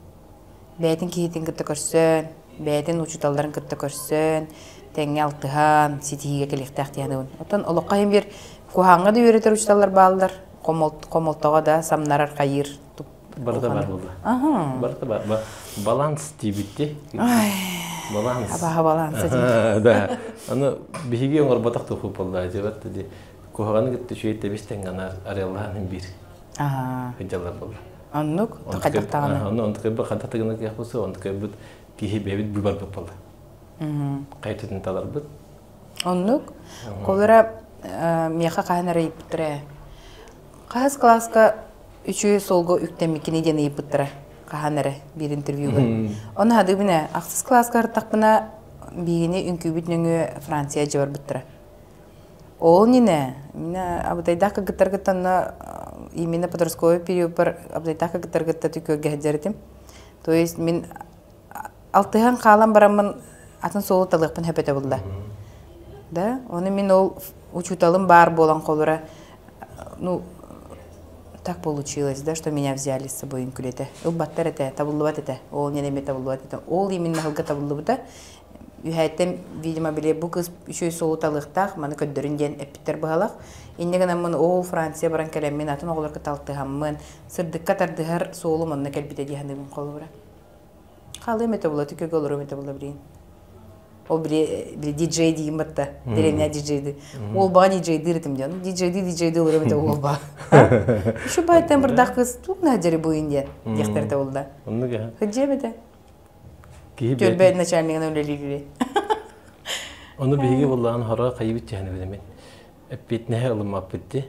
бэйэтин киһитин кытта көрсөн, бэйэтин учууталларын кытта көрсөн, тэҥҥэ алтыһан, ситиһиигэ кэлиэхтээх дии саныыбын. Оттон олоххо иһин биир куһаҕаҥҥа да үөрэтэр учууталлар бааллар, хомолтоҕо да самнарар хайыыр. Барыта бар буолла. Барыта бар. Баланс диибит Баланс. Абаха баланса диир. Да. Аны биһиги оҥорботох туһу буолла дьыбат ди. Куһаҕаны кытта үчүгэй тэбис тэҥҥэ арыаллаан биир. Сылдьаллар буолла. Оннук хайдахтаҕына. Онно онтукайбыт хантах тыгына киэхпит онтукайбыт киһи бэйэбит быыбарбыт буолла. Хайытытын таларбыт. Оннук. Колера миэхэ хаһан эрэ ыйыппыттара. Хаһыс кылааска үчүгэй суолга үктэммиккини диэн ыйыппыттара. Хаһан эрэ биир интервьюга. Ону хадыбына ахсыс кылааска ыртахпына биһигини үҥкүүбүт нөҥүө Франция дьыбарбыттара. Ол иннинэ, минэ абытайдаах кыргыттаргыттан онно именно подростковый периодпар абытайдаах кыргыттаргытта түкүөргэ сылдьар этим. То есть мин алтыһан хаалан бараммын атын суолу талыахпын сөп этэ булла. Да, ону мин ол учууталым баар буолан холура, ну, так получилось, да, что меня взяли с собой үҥкүлэтэ. Ылбаттар этэ, табыллыбат этэ. Ол иннинэ эмиэ табыллыбат этэ. Ол именно ыһылга табыллыбыта. Үһээттэн, видимо, били бу кыыс үчүгэй суолу талыахтаах, маны көрдөрүн диэн эппиттэр быһалах. Инньэ гынаммын ол Франция баран кэлэммин атын оҕолорго талтыһаммын, сырдыкка тардыһар суолум онно кэлбитэ дии саныыбын холобура. Хаалыам этэ була, түкөгө олоруом этэ була билигин. Ол били, били диджей диигин батта, дэриэбинэ диджейди. Уолбаҕа диджейдиир этим диэн. Диджейди диджейди олоруом этэ уолба. Еще байтан бырдах кыз тук на дери буйун диэн диэхтэр этэ буолла. Оннук ээ. Хыдьыам этэ. Түөлбэ начальнигынан үлэлиир Ону биһиги буллаан хоро хайыбыт чэһини билэмин. Эппиэтинэһи ылыммаппыт ди.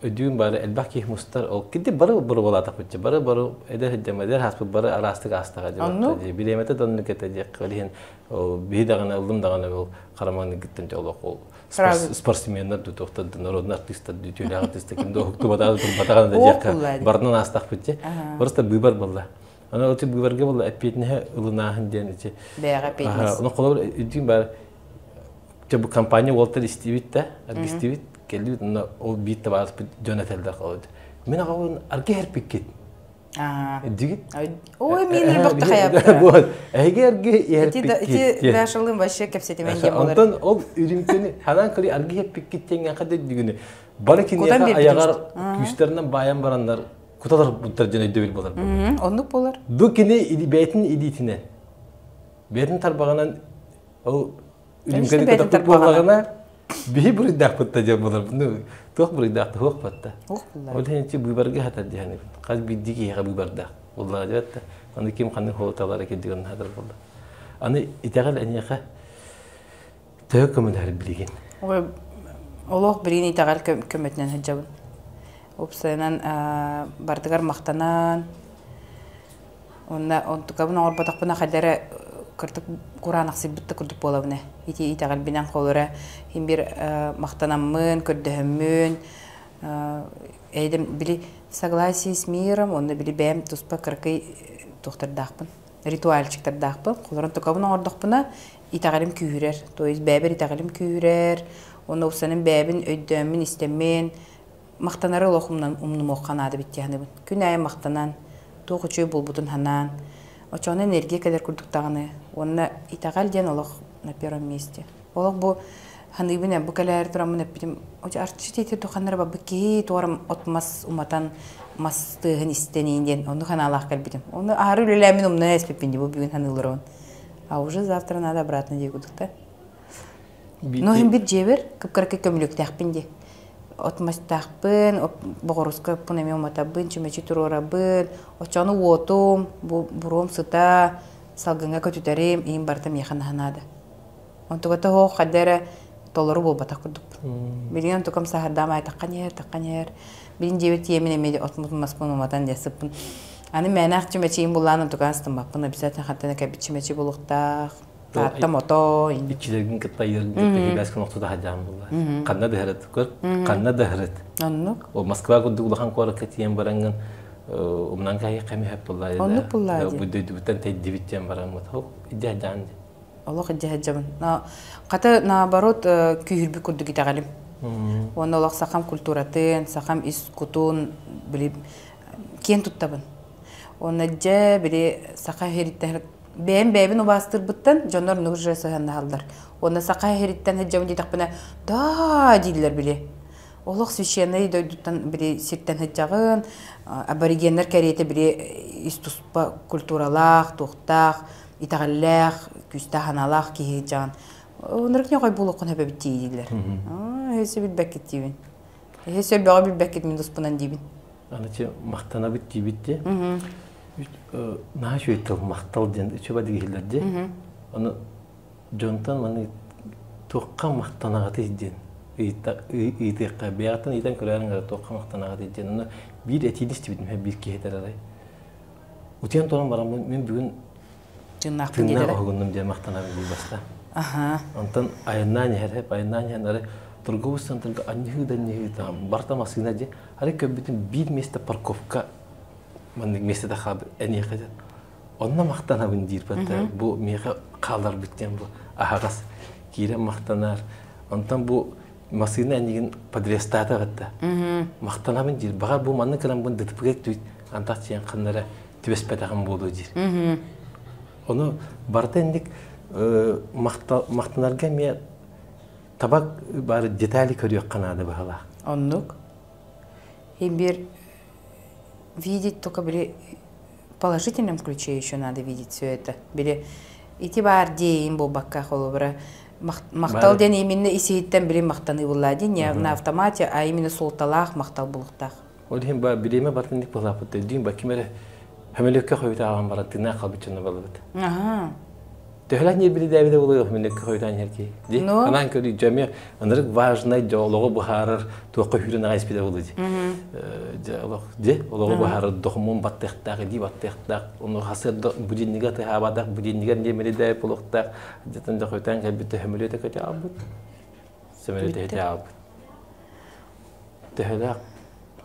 Өдүүн бары элбэх киһи мустар. Ол киди бары бары болаатахпыт бары бары эдэр хиддем эдэр хаспыт бары араастык аастаҕа дии. Билиэмэтэ доннук этэ диэххэ билиһин биһи даҕаны ыллым даҕаны ол харамаҥны гыттан олох ол спортсменнар ду туохтар народный артистар ду түүлээх артистар ким да уһуктубатаҕа турбатаҕа да диэххэ барынан аастахпыт дии. Просто быыбар буолла. Аны ол быыбарга буолла эппиэтинэһэ ылынааһын диэн ити. Бэйэҕэ эппиэтинэс. Ону холобур үдүүн бар Чэ бу компания уолтар истибит да, аргистибит, кэлбит, онно ол биир табаарыспыт дьон этэллэр холобур. Мин аҕабын арги иһэрпиккит. Дигит? Ой, мин элбэхтэ хайаптара. Вот. Эһиги арги иһэрпиккит. Ити Дашалыын вообще кэпсэтимэн диэн болар. Онтон ол үрүҥкүнү ханан кыри арги иһэрпиккит диэн хада дүгүнү бары киниэхэ аяҕар күүстэринэн баайан бараннар куталар буттар дьон өйдөбүл болар. Оннук болар. Бу кини бэйэтин илиитинэн бэйэтин тарбаҕынан ол үрүҥкэни кытаппыт буоллаҕына биһи буруйдаахпыт да диэн буолар. Ну, туох буруйдаах да суох батта. Ол иһин быыбарга хатар диэн хас биирдии киһиэхэ быыбардаах буоллаҕа диэбэт да. Аны ким ханнык хуоталара кирдик онно хатар буолла. Аны итэҕэл эниэхэ төһө көмөлөһөр билигин? Олох билигин итэҕэл көмөтүнэн сылдьабын. Уопсайынан бардыгар махтанан, Уонна онтукабын оҥорботохпуна хайда эрэ кырдык кураанахсыйбыт да курдук буолабын ээ. Ити итэҕэлбинэн холура иһин биир махтанаммын, көрдөһөммүн, эйдем били согласие с миром, уонна били бэйэм туспа кыракый туохтардаахпын, ритуальчиктардаахпын. Холорон тукабын оҥордохпуна итэҕэлим күүһүрэр. То есть бэйэбэр итэҕэлим күүһүрэр, уонна упсанын бэйэбин өйдөөммүн, истэммин, Махтанары олох умнумуохха наада эбит дии саныыбын. Күн аайы махтанан, туох үчүгэй буолбутун санаан, оччоҕуна энергия кэлэр курдук даҕаны. Уонна итэҕэл диэн олох на первом месте. Олох бу саныыбын ээ, бу кэлээри тураммын эппитим, арчы тиэтир туханнара барбыт киһи туорам от-мас уматан, мас тыаһын истэн иин диэн оннук санаалаах кэлбитим. Ону аһары үлэлээммин умнан эспиппин дии бу бүгүн саныылларыбын. А уже завтра надо обратно дии курдук да. Но иһин бир дьиэбэр кып-кыракый көмүлүөктээхпин дии. От мастаахпын, боҕоруска оппун эмиэ уматабын, чүмэчи туруорабын. Оччону уотум, бу буруом сыта, салгыҥҥа көтүтэрим, иһим барыта миэхэ наһаа наада. Онтугата оһох хайда эрэ толору буолбатах курдукпун. Билигин онтукам саһардаам аайтаххан иһэр, таххан иһэр. Билин дьиэбит тиэмин эмиэ отмутун маспын уматан дьэ сыппын. Аны мээнээх чүмэчиим буллаан онтукаан астыммаппын, обязательно хантан кэлбит чүмэчи булуохтаах. Таатта мото. Иччилэргин кытта айыыргын кытта хибээс охтута хаджаан булла. Ханна дыһарыт көр, ханна дыһарыт. Оннук. Ол Москва курдук улахан куоракка тиийэн бараҥҥын умнан кайы кэми хөп булла. Оннук булла. Бу дойдубуттан тэйдибит диэн бараммыт. Хок идэ хаджаан. Олох идэ хаджабын. Хата наоборот күүһүрбүт курдук итэҕэлим. Уонна олох сахам культуратын, сахам ис кутун били киэн туттабын. Уонна дьэ били саха иһириттэн бэйэм бэйэбин убаастыырбыттан дьоннор оннук уже сыһыаннаһаллар. Уонна саха иһириттэн сылдьабын диэтэхпинэ да дииллэр били. Олох священный дойдуттан били сиртэн сылдьаҕын, аборигеннар кэриэтэ били ис туспа культуралаах, туохтаах, итэҕэллээх, күүстээх санаалаах киһи сылдьаҕын. Оннук ньоҕой буолуоххун сөбөбүт дииллэр. Өссө билбэккит диибин. Өссө бөҕө билбэккит мин туспунан диибин. Аны чи махтанабыт диибит ди. Наһаа үчүгэй тыл махтал диэн үчүгэй дииллэр ди. Аны дьонтон маны туохха махтанаҕытый диэн ыйытыахха бэйэҕиттэн ыйытан көрөөрүҥ туохха махтанаҕытый диэн. Аны биир этиини истибитим биир киһи этэр арай. Утуйан туран бараммын мин бүгүн Тыыннаахпын тыыннаах оһугуннум диэн махтанабын дии баста. Онтон айаннаан иһэр, айаннаан иһэн ары торговый центрга анньыһыы да анньыһыы там барта массыына дии. Ары көрбүтүм биир миэстэ парковка маннык миэстэтэ хаалбыт эниэхэ диэн. Онно махтанабын диир бата бу миэхэ хааларбыт диэн бу аһаҕас киирэн махтанар. Онтон бу массыына эйигин подрезтаата батта. Махтанабын диир. Баҕар бу маннык гынан бу ДТП-га тү антах тиийэн ханнара түбэспэтэҕим буолуо диир. Ону барыта инник махтанарга эмиэ табак бары детали көрүөххэ наада быһалаах. Оннук. Бир видеть только били положительном ключе еще надо видеть все это. Били ити баар диэйин буолбакка холобура махтал диэн именно исиһиттэн били махтаныы булла дии не на автомате, а именно суолталаах махтал булуктаах. Ол иһин ба бириэмэ бартынник былааппыт өйдүүн ба ким эрэ хөмөлөккө хойутааҕан баран тыыннаах халбыт дьоно балыбыт. Төһөлөөх ньиэрбилидээбитэ буолуо хөмөлөккө хойутаан иһэр киһи. Ди анаан көрүү дьэ ынырык важнай дьэ олоҕу быһаарар туохха хүүрэн аҕай испитэ буолуо дии. Дьэ олох дьэ олоҕу быһаарар докумуон баттыахтаах, илии баттыахтаах, ону хасыарда будильнига тыһаабатах, будильнигар ньиэрбилидээбит буолуохтаах. Дьэтэн дьэ хойутаан кэлбит хөмөлүөтэ көтө аалбыт. Сөмөлүөтэ аалбыт. Төһөлөөх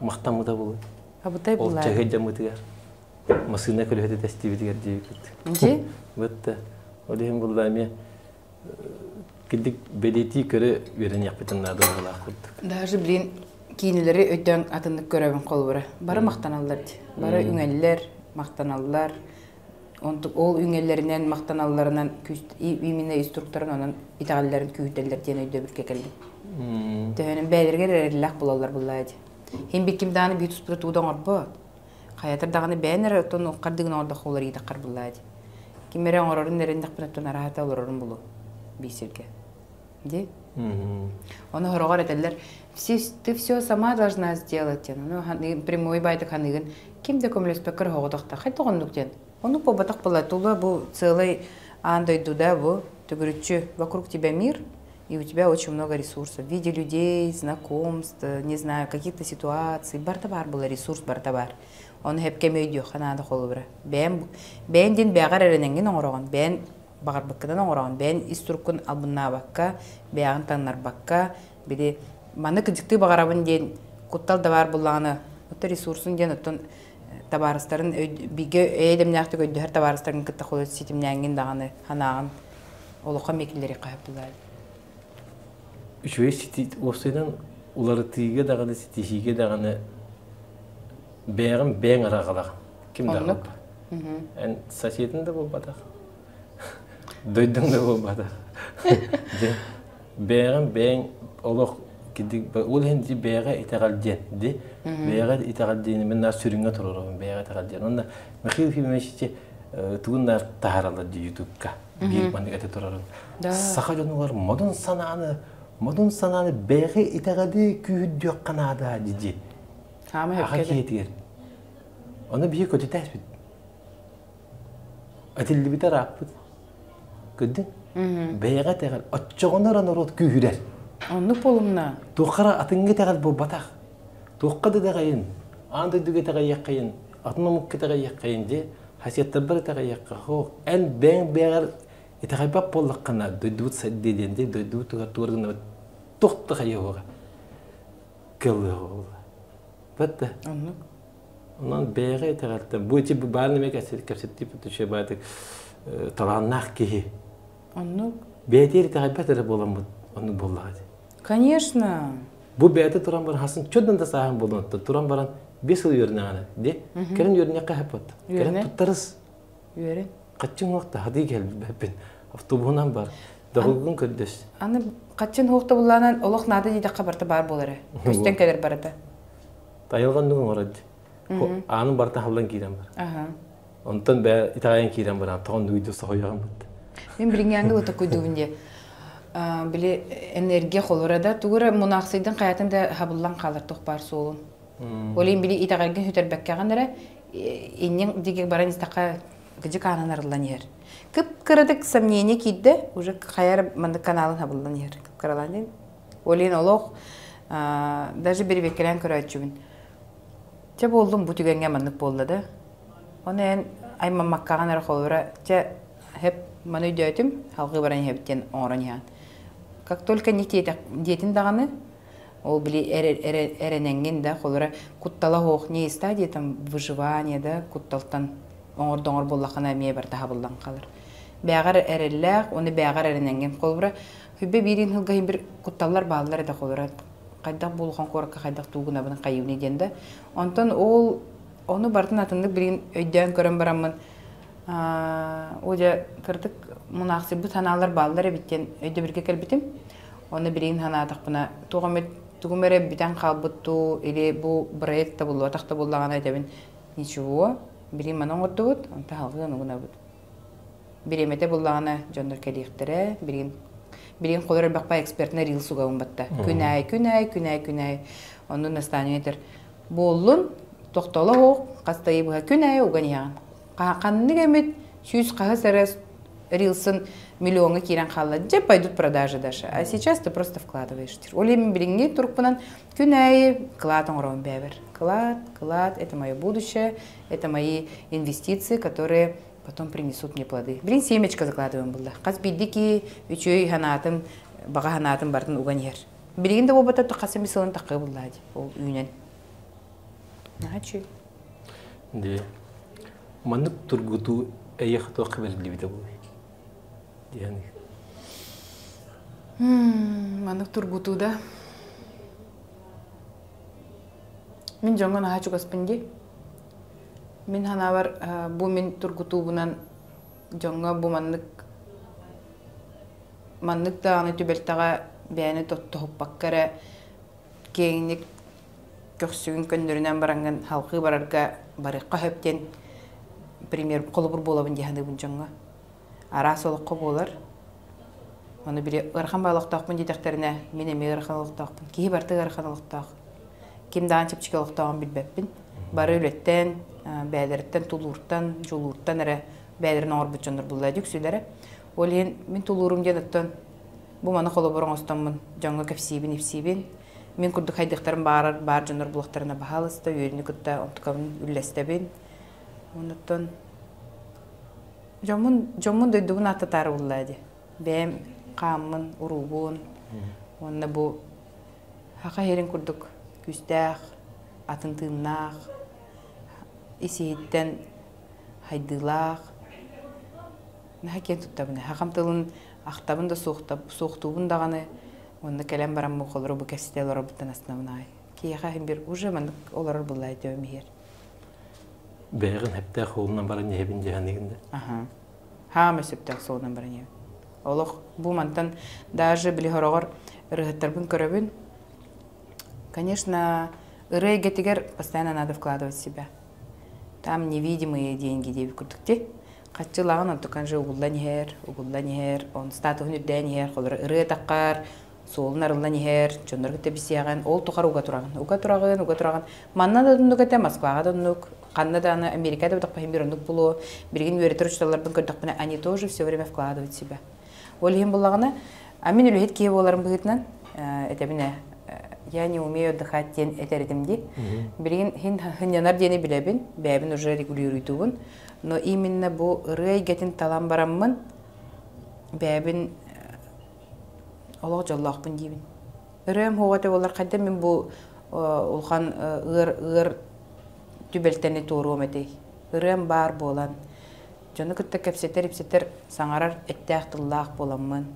махтаммыта буолуой? Абытай Ол буллар. чаһый дьаммытыгар массыына көлөһөтө тэстибитигэр диэбиппит. Дьи? Бытта. Ол иһин булла эмиэ кидик бэлиэтии көрө үөрэниэхпитин наада быһыылаах курдук. Даже, блин, киинэлэри өйдөөн атыннык көрөбүн холобура. Бары махтаналлар дии. Бары үҥэллэр, махтаналлар. Онтук ол үҥэллэринэн, махтаналларынан именно инструкторын онон итэҕэллэрин күүһүрдэллэр диэн өйдөбүлгэ кэллим. Төһөнөн бэйэлэригэр эрэллээх булаллар буллаа дии. Хин бикким даҕаны биир туспута тугу да оҥорбот. Хайатар даҕаны бэйэн эрэ оттон хардыгын оҥордоххо уларыйдаххар буллаа дии. Ким эрэ оҥорорун эрэннэхпинэ оттон араата олорорун булу биир сиргэ. Ди? Ону хороҕор этэллэр, ты все сама должна сделать диэн. Ону прямой байтык ханыгын ким да көмөлөспөккөр хоҕотохто. Хайдах оннук диэн. Оннук буолбатах була тула бу целый аан дойдуда бу төгүрүччү вокруг тебя мир, и у тебя очень много ресурсов в виде людей, знакомств, не знаю, каких-то ситуаций. Барта бар была ресурс, барта бар. Оны хепкем өйдүөххэ наада холобура. Бэйэм бэйэн диэн бэҕэр эрэнэҥҥин оҥороҕун, бэйэн баҕарбыккынан оҥороҕун, бэйэн ис туруккун албыннаабакка, бэйэҕин таҥнарбакка, били маны кыдьыктыы баҕарабын диэн куттал да баар буллаҕына, оттон ресурсун диэн оттон табаарыстарын бигэ эйэ-дэмнээхтик өйдөһөр табаарыстарын кытта холо ситимнээҥҥин даҕаны санааҕын олоххо эмиэ киллэриэххэ сөп булаа. Үчүгэй сити уопсайынан уларытыыга даҕаны ситиһиигэ даҕаны бэйэҕин бэйэҥ араҕалаҕын. Ким да Оннук. Эн соседин да буолбатах. Дойдуҥ да буолбатах. Дьэ, бэйэҕин бэйэҥ олох кидик ол иһин ди бэйэҕэ итэҕэл диэн ди бэйэҕэ итэҕэл диэни мин наар сүрүҥҥэ туруорабын бэйэҕэ итэҕэл диэн уонна Михаил Ефимович ити тугун наар таһаараллар ди ютубка биир маннык этэ турарын саха дьонугар модун санааны Модун санааны бэйэҕэ итэҕэли күүһүрдүөххэ наада дии. Хаама Аха хөпкө киһитигэр. Ону биһи көтүтээспит. Этиллибитэ ырааппыт. Көрдүн? Бэйэҕэ итэҕэл. Оччоҕуна эрэ норуот күүһүрэр. Оннук буолумна. Туохха эрэ атыҥҥа итэҕэл буолбатах. Туохха да итэҕэйин, аан дойдуга итэҕэйиэххэйин, атын омукка итэҕэйиэххэйин дии, хасиаттарбар итэҕэйиэххэ. Хоох, эн бэйэҥ бэйэҕэр итэҕэйбэт буоллаххына, дойдубут сайдыа диэн дии, дойдубут тугар тугар гына туох да хайыа кыаллыа буолла. Бат Оннук. Онон бэйэҕэ итэҕэлтэн бу ити баар неме кэпсэттииппит үчүгэй баатык талааннаах киһи. Оннук. Бэйэтигэр итэҕэйбэт эрэ буоламмыт оннук буоллаҕа дии. Конечно. Бу бэйэтэ туран баран хасын чөдөн да сааһын буолан туран баран 5 сыл үөрэнэҕинэ ди кэлин үөрэнэххэ хэппот. Кэлин туттарыс. Үөрэн. Хаччын уохта хадыы кэлбэппин. Автобуһунан бар. Доҕугун көрдөс. Аны хаччын уохта буллаанан олох наада диэтэххэ барыта баар буолар ээ. Көстөн кэлэр барыта. Тайылҕан нугун оҥорор дии. Аанын барыта халлан киирэн бар. Онтон бээ итэҕэйэн киирэн баран тоҕон дугуйду соһуйаҕын бытта. Мин билиҥҥээҥҥэ ыта куйдуубун диye. Били энергия холура да тугура мунаахсыйдын хайатын да хабыллан хаалар туох баар суолун. Ол иһин били итэҕэлгин сүтэрбэккэҕин эрэ иннин диги баран истэххэ кыдьык аанын арыллан иһэр. Кып-кыратык сомнение киирдэ, уже хайар маннык каналын хабыллан иһэр. Кып-кыралаан диэн. Ол иһин олох даже бирибиэккэлээн көрөөччүбүн. Чэ буоллум бу түгэҥҥэ маннык буолла да. Оны эн аймаммаккаҕын эрэ холобура чэ хэп маны өйдөөтүм, халҕыы баран иһэбит диэн оҥорон иһэҕин. Как только не диэтин даҕаны, ол били эрэнэҥҥин да, холобура куттала суох не стадия там выживание да, кутталтан оҥордоҥор буоллаххына эмиэ барыта хабыллан хаалар. Бээҕэр эрэллээх, уонна бээҕэр эрэнэҥҥин. Холобура, Хүббэ биирин сылга иһин бир кутталлар бааллар этэ холобура хайдах бу улахан куоракка хайдах туу гынабын хайыыбыный диэн да. Онтон ол ону барытын атыннык билигин өйдөөн көрөн бараммын оо дьэ кырдык мунаахсыйбыт санаалар бааллар эбит диэн өйдөбүлгэ кэлбитим. Ону билигин санаатахпына туох эмит тугум эрэ бүтэн хаалбыт дуу или бу проект табыллыбатах да буоллаҕына этэбин ничего билигин маны оҥордубут онтон салгыы ону гынабыт. Бириэмэтэ буллаҕына дьоннор кэлиэхтэрэ. Билигин билигин холор элбэхпэ экспертнэ рилс угабын батта. Күн аайы, күн аайы, күн аайы, күн аайы. Онну наставник этэр. Буоллун, тохтоло оһох, хас да ыйы быһа күн аайы уган иһэҕин. Ханнык эмит сүүс хаһыс эрэ рилсын миллиоҥҥа киирэн хаалла. Дьэ пойдут продажи даже. А сейчас ты просто вкладываешь. Ол иһин билиҥҥи турукпунан күн аайы кылаат оҥоробун бэйэбэр. Кылаат, кылаат, это мое будущее, это мои инвестиции, которые потом принесут мне плоды. Блин, семечко закладываем булла. Хас биирдики үчүгэй санаатын, баҕа санаатын барытын уган иһэр. Билигин да буолбата хас эмис сылын таххыы буллаа дии, ол үүнэн. Наһаа үчүгэй. Дии. Маннык тургутуу эйиэхэ туохха бэриллибитэ буолуой? Диэн. Маннык тургутуу да. Мин дьоҥҥо наһаа чугаспын дии. Мин санаабар, бу мин тургутуубунан дьоҥҥо бу маннык маннык даҕаны түбэлтэҕэ бэйэни тоһуппакка эрэ киэҥник көхсүгүн көннөрүнэн бараҥҥын халҕыы барарга барыахха сөп диэн пример холобур буолабын дии саныыбын дьоҥҥо. Араас олоххо буолар. Ону били ыарахан баҕа олохтоохпун диэтэхтэринэ, мин эмиэ ыарахан олохтоохпун. Киһи барыта ыарахан олохтоох. Ким даҕаны чэпчэки олохтооҕун билбэппин. Бары үлэттэн, бэйэлэриттэн тулууртан, дьулууртан эрэ бэйэлэрин оҥорбут дьоннор булла үксүлэрэ. Ол иһин мин тулуурум диэн оттон бу маны холобур оҥостоммун дьоҥҥо кэпсиибин-ипсиибин. Мин курдук хайдахтарын баарар баар дьоннор булуохтарына баһаалыста үөрүүнү кытта онтукабын үллэстэбин. Онуттан дьоммун дьоммун дойдубун ааттатаары булла дии. Бэйэм хааммын, уруубун уонна бу Саха иһэрин курдук күүстээх, атын тыыннаах, ис-иһиттэн хайдыылаах, наһаа киэн туттабын. Сахам тылын ахтабын да суохтуубун даҕаны уонна кэлэн бараммын холору бу кэпсэтэ олорорбуттан астынабын аҕай. Киһиэхэ иһин бир уже маннык олорор буолла өйдөбүм иһэр. Бэйэҕин хэптээх суолунан баран иһэбин дьаһаныгын да? Аха. Хаамай сөптөөх суолунан баран иһэбин. Олох бу мантан даже били хороҕор ырыһыттарбын көрөбүн. Конечно, ырыа эйгэтигэр постоянно надо вкладывать себя. Там невидимые деньги диэбит курдук ти. Хаччылаҕын онтукан же угуллан иһэр, угуллан иһэр, он статуһун үрдээн иһэр, холоро ырыа таххар, Суолун арыллан иһэр, дьоннор кытта билсиэҕин, ол тухары уга тураҕын. Уга тураҕын, уга тураҕын. Манна да оннук этэ, Москваҕа да оннук, ханна да аны Америка да бутахпын биир оннук булуо. Билигин үөрэтэр учууталларбын көрдөхпүнэ, они тоже все время вкладывают себя. Ол иһин буллаҕына, а мин үлэһит киһи буоларым быһыытынан, этэбин ээ, я не умею отдыхать диэн этэр этим дии. Билигин хин хынньанар диэни билэбин, бэйэбин уже регулируйдубун. Но именно бу ырыа эйгэтин талан бараммын, бэйэбин олох дьоллоохпун диибин. Ырыам хуоҕа этэ буоллар хайда мин бу улахан ыар ыар түбэлтэни туоруом этэй. Ырыам баар буолан, дьону кытта кэпсэтэр-ипсэтэр, саҥарар эттээх тыллаах буоламмын.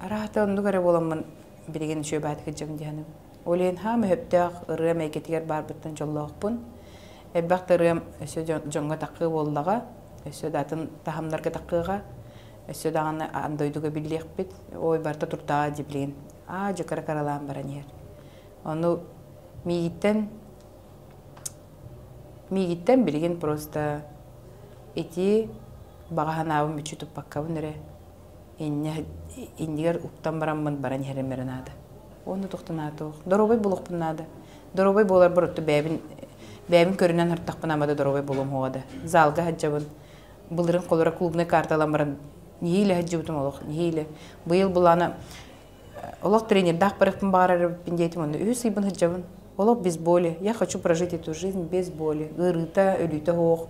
Араата оннук эрэ буоламмын билигин үчүгэй баатык дьон диэхиним. Ол иһин хаама өптөөх ырыам эйгэтигэр баарбыттан дьоллоохпун. Элбэх да ырыам өссө дьоҥҥо таххыы буоллаҕа, өссө да атын таһымнарга таххыаҕа, өссө даҕаны аан дойдуга биллиэхпит. Ой, барыта туртаҕа дии билигин. Аа, дьэ кыра-кыралаан баран иһэр. Ону миигиттэн миигиттэн билигин просто ити баҕа санаабын мүччү туппаккабын эрэ инньэ иннигэр уктан бараммын баран иһэрим эрэ наада. Уонна тохтонаатох. Доруобай буолуохпун наада. Доруобай буоларбар отто бэйэбин бэйэбин көрүнэн һыртахпына ама да доруобай буолуом уоҕа да. Залга сылдьабын. Былырын холоро клубнай карталан баран нэһиилэ сылдьыбытым олох нэһиилэ. Быйыл булаана олох тренердаах барыахпын баҕарар эбиппин диэтим онно үһүс ыйбын сылдьабын. Олох без боли. Я хочу прожить эту жизнь без боли. Ыарыыта, өлүүтэ суох.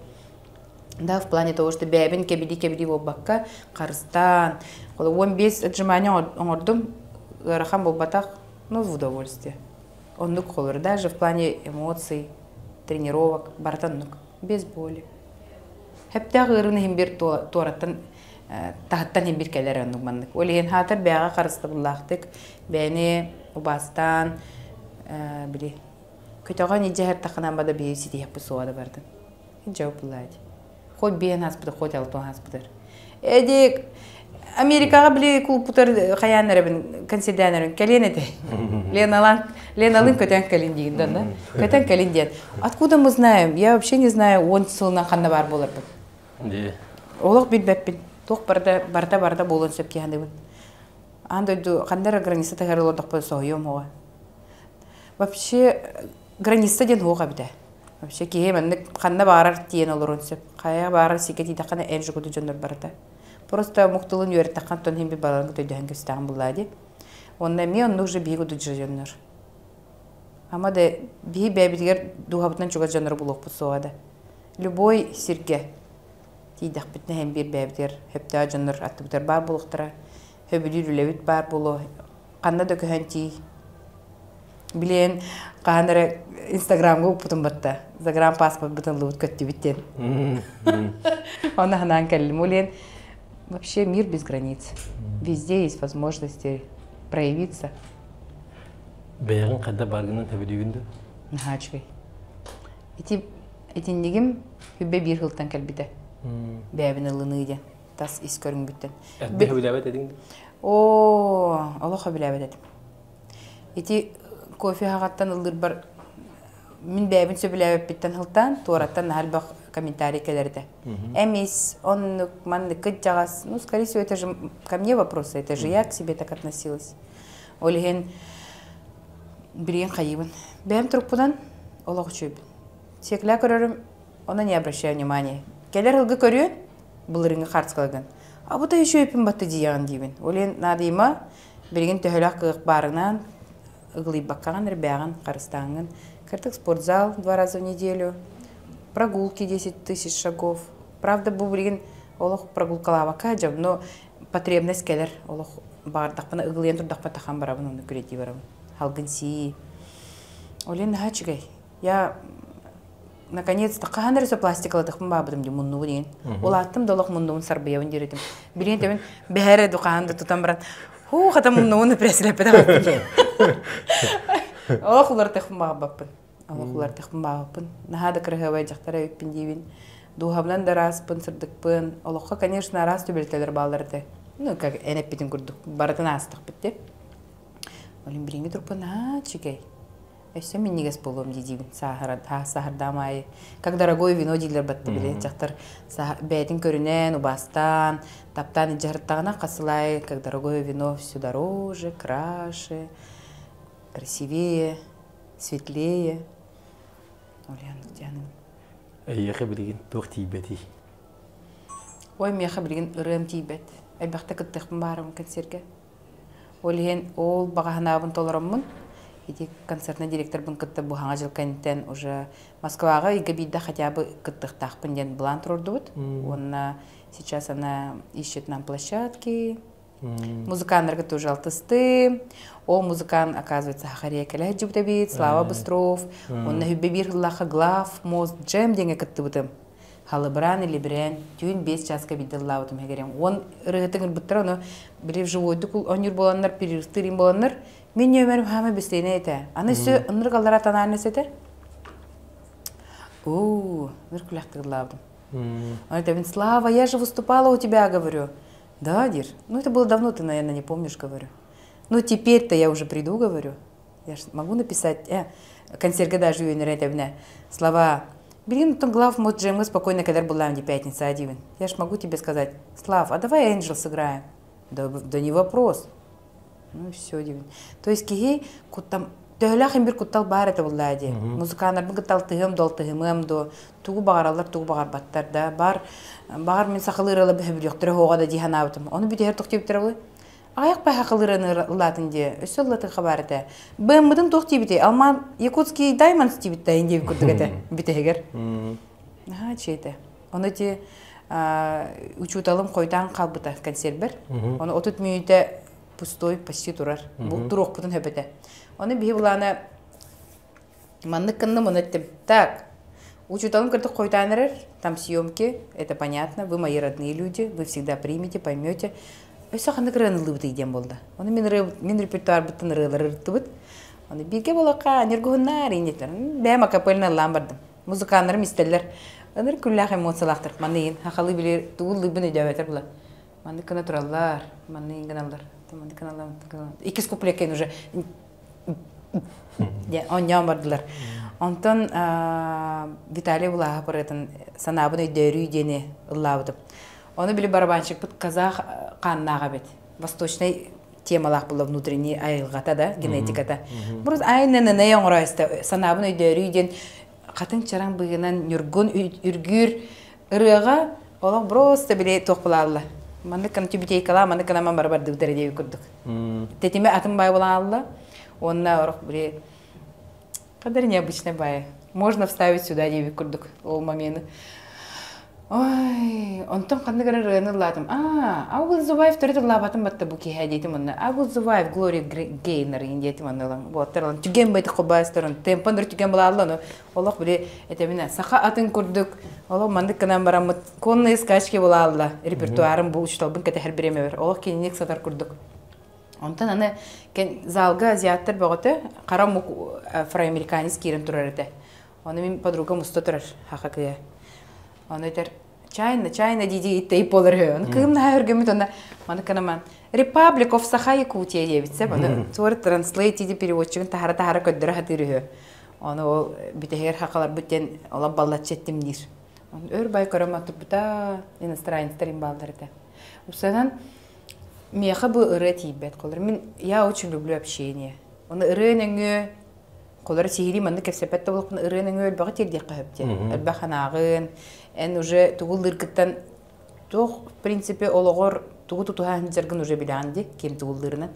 Да, в плане того, что бэйэбин кэбилии-кэбилии буолбакка, харыстаан, 15 отжимание оҥордум, ыарахан буолбатах, но в удовольствие. Оннук холор, даже в плане эмоций, тренировок, барыта оннук, без боли. Хэптээх ыарыыны иһин бир туораттан таһыттан иһин бир кэлэр оннук маннык. Ол иһин хаатар бэйэҕэ харыстабыллаахтык, бэйэни убаастаан, били көтөҕөн илдьэ сыртаххына бада биһи ситиһиэхпит суоҕа да бардын. Жауап булаать. Хоть биэн хаспытар, хоть алтон хаспытар. Эдик, Америкаҕа били кулпутар хайаан эрэбин, консердаан эрин, кэлиэн этэ. Леналан, Леналын көтөн кэлин диин да, көтөн кэлин диэн. Откуда мы знаем? Я вообще не знаю, он сылынан ханна бар боларбын. Олох билбэппин. Туох барда барда барда буолуон сөп диэханыбын. Аан дойду ханна эрэ граница таһар олордохпун соһуйуом оҕо. Вообще граница диэн суох эбитэ. Вообще киһи маннык ханна баарар тиийэн олоруон сөп. Хайа баарар сиргэ тиийдэххинэ эн же курдук дьоннор барыта. Просто омук тылын үөрэттэххин оттон иһин баларга төйдөһөн кэбистэҕин буллаа дии. Уонна эмиэ оннук же биһиги курдук дьоннор. Ама да биһи бэйэбитигэр дууһабытынан чугас дьоннору булуохпут суоҕа да. Любой сиргэ тиийдэхпитинэ иһин биир бэйэбитигэр сөптөөх дьоннор аттыбытыгар баар буолуохтара. Сөбүлүүр үлэбит баар буолуо. Ханна да көһөн тиий. Билиэн хаһан эрэ Инстаграмга укпутум батта. Загран паспорт ыллыбыт көттүбүт диэн. Оны ханаан кэллим. Ол вообще мир без границ. Везде есть возможности проявиться. Бэйэҕин хайда баргынан сөбүлүүгүн да? Наһаа үчүгэй. Ити итиннигим хүббэ биир сылтан кэлбитэ. Бэйэбин ылыныы диэн. Тас ис көрүҥбүттэн. Эрдэ сөбүлээбэт этиҥ да? Оо, олох сөбүлээбэт этим. Ити кофе хаҕаттан ыллыырбар мин бэйэбин сөбүлээбэппиттэн сылтаан туораттан наһаа элбэх комментарий кэлэр этэ. Эмис, оннук, маннык кыдьаҕас. Ну, скорее всего, это же ко мне вопросы, это же я к себе так относилась. Ол иһин билигин хайыыбын. Бэйэм турукпунан олох үчүгэйбин. Сиэклээ көрөрүм, онно не обращаю внимания. Кэлэр ылгы көрүөн, былырыҥҥы хаартыскаларгын. А бу да үчүгэйпин батты дийэҕин диибин. Ол иһин наадыйма, билигин төһөлөөх кыах баарынан ыгылыйбаккаҕын эрбээҕин харыстааҥҥын. Кырдык спортзал два раза в неделю, прогулки 10 тысяч шагов. Правда, бу билигин олох прогулкалаабакка дьэ, но потребность кэлэр. Олох баҕардахпына ыгылыйан турдахпына тахан барабын, онно күрэтии барабын. Халгын сии. Ол иһин наһаа үчүгэй. Я наконец-то хаһан эрэ пластикалатыхпын баабытым дии муннубун иин. Улааттым да олох муннубун сарбыйабын диир этим. Билигин тэбин бэһэрэ духаан да тутан баран хуу хата муннубун пресслэппэтэх Олох уларытыахпын баҕарбаппын. Олох уларытыахпын баҕарбаппын. Наһаа да кыраһыабай дьахтар эбиппин диибин. Дууһабынан да ырааспын, сырдыкпын. Олоххо, конечно, араас түбэлтэлэр бааллар этэ. Ну, как эн эппитин курдук, барытын аастахпыт дии. Олин билиҥҥи турукпун наһаа үчүгэй. Өссө минньигэс буолуом дии-диибин сааһырдаам аайы. Как дорогое вино дииллэр батта били дьахтар бэйэтин көрүнэн, убаастаан, таптаан илдьэ сырыттаҕына хас сыл аайы как дорогое вино все дороже, краше, красивее, светлее. Ульяна Дианын. Эйиэхэ билигин туох тиийбэтий? Ой, миэхэ билигин ырыам тиийбэт. Элбэхтэ кыттыахпын баарым концергэ. Ол иһин ол баҕаһынаабын толороммун, ити концертный директорбын кытта бу хаҥа дьыл кэнниттэн уже Москваҕа ыйга биирдэ хотя бы кыттыахтаахпын диэн былаан туруордубут. Уонна сейчас она ищет нам площадки, Музыканнарга тоже алтыстым. Ол музыкант, оказывается, Хахария кэлэ сылдьыбыт эбит, Слава Быстров. Онно хүббэ биир сыллаахха Глав Мост Джем диэҥҥэ кыттыбытым. Халыбыраан илибирээн түүн 5 чааска биирдэ ыллаабытым хэгэрим. Уон ырыһытын ырбыттар, ону били вживойдук оонньуур буоланнар, перерывтыыр буоланнар, мин нөмерим хаама бэстиэнэ этэ. Аны өссө ынырык аллара тональность этэ. Уу, ынырык күлэхтик ыллаабытым. Он это Слава, я же выступала у тебя, говорю. Да, Дир, ну это было давно, ты, наверное, не помнишь, говорю. Ну теперь-то я уже приду, говорю. Я же могу написать, консьерге даже үйөнөр слова. Блин, потом глав мы спокойно, когда была не пятница один. Я ж могу тебе сказать, Слав, а давай Энджел сыграем. Да, да не вопрос. Ну все, дивин. То есть киһи куттам төһөлөөх бир куттал баар этэ буллаа дии. Музыканнарбын кытта алтыһыам до алтыһымыам до тугу баҕараллар тугу баҕарбаттар да бар баҕар мин сахалыы ырыала бөһөбүлүөхтэрэ хоҕа да дии санаабытым. Ону бүтэһэр тохтуйбуттара буолуй. Аяқ пахақылырын ыллаатын дии. Өссө ыллатыха баар этэ. БМ-бытын туох диэбитий? Алман Якутский Diamonds диэбит да диэбит курдук этэ бүтэһигэр. Наһаа чиэтэ. Ону ти учууталым хойутаан хаалбыта консервер. Ону 30 мүнүүтэ пустой почти турар. Бу туруохпутун хөп этэ. Ону биһи булаана маннык гынным, ону эттим. Так, учууталым кырдык хойутаан эрэр, там съемки, это понятно, вы мои родные люди, вы всегда примете, поймете. Өссө ханнык ырыаны ыллыбытый диэн буолла. Ону мин, мин репертуарбыттан ырыалары ырыттыбыт. Ону бииргэ буолуохха, ньургуһуннаар иннетер. Бэйэм акапельно ыллаан бардым. Музыканнарым истэллэр. Ыныр күллээх эмоциялаахтар. Манныйын, хахалы билер, тугу ыллыыбын өйдөөбөтөр була. Маннык гына тураллар, манныйын гыналлар. Маннык гыналлар, Иккис куплеккен уже оонньоон бардылар. Онтон Виталий Булааһап ырыатын санаабын өйдөөрүү диэни ыллаабытым. Ону били барабанщикпыт казах хааннаах эбит. Восточный темалаах була внутренний айылҕата да, генетиката. Бұрыз айнананай оҥороосто санаабын өйдөөрүү диэн хатыҥ чараҥ быһыынан ньургун үргүүр ырыаҕа олох просто били туох булаалла. Маннык кына тюбетейкалаа, маннык кына ман барбардыбыттар диэби курдук. Тетиме атын бай булаалла. Уонна орох били қадар необычный бай. Можно вставить сюда диэби курдук ол моменты. Ой, онтон ханнык эрэ ырыаны ыллаатым. Аа, I will survive төрүт ыллаабатым батта бу киһи диэтим онно. I will survive Gloria Gaynor диэтим онно ылан. Буоттар ылан түгэн байты хобаастарын темпан ыр түгэн булаалла ону. Олох били этэминэ саха атын курдук олох маннык гынан бараммыт конные скачки булаалла. Репертуарым бу учталбын кэтэһэр бириэмэбэр. Олох кининик сатар курдук. Онтон аны залга азиаттар бөҕөтө хара омук афроамериканец киирэн турар этэ. Ону мин подругам уста турар хаха кыйа. Ону этэр чайна, чайна дии тейп болар үһү. Ону кыым наһаа өргөммүт онно маны кынаман Republic of Саха Якутия диэбит сеп. Ону туора translate диди переводчигын таһара таһара көрдөрө хатыыр үһү. Ону ол бүтэһигэр хахаларбыт диэн ола баллаччы эттим диир. Ону өр бай көрөм отурбута иностранецтар им бааллар этэ. Усанан миэхэ бу ырыа тиийбэт холор. Мин я очень люблю общение. Ону ырыа нөҥүө Холор сиһилии маннык кэпсэппэт да буоллахпына ырыа нөҥүө элбэҕи тиэрдиэххэ сөп диэн. Элбэх анааҕын, эн уже тугу ыллыыргыттан туох в принципе олоҕор тугу тутуһа сылдьаргын уже билэҕин дии, ким тугу ыллыырынан.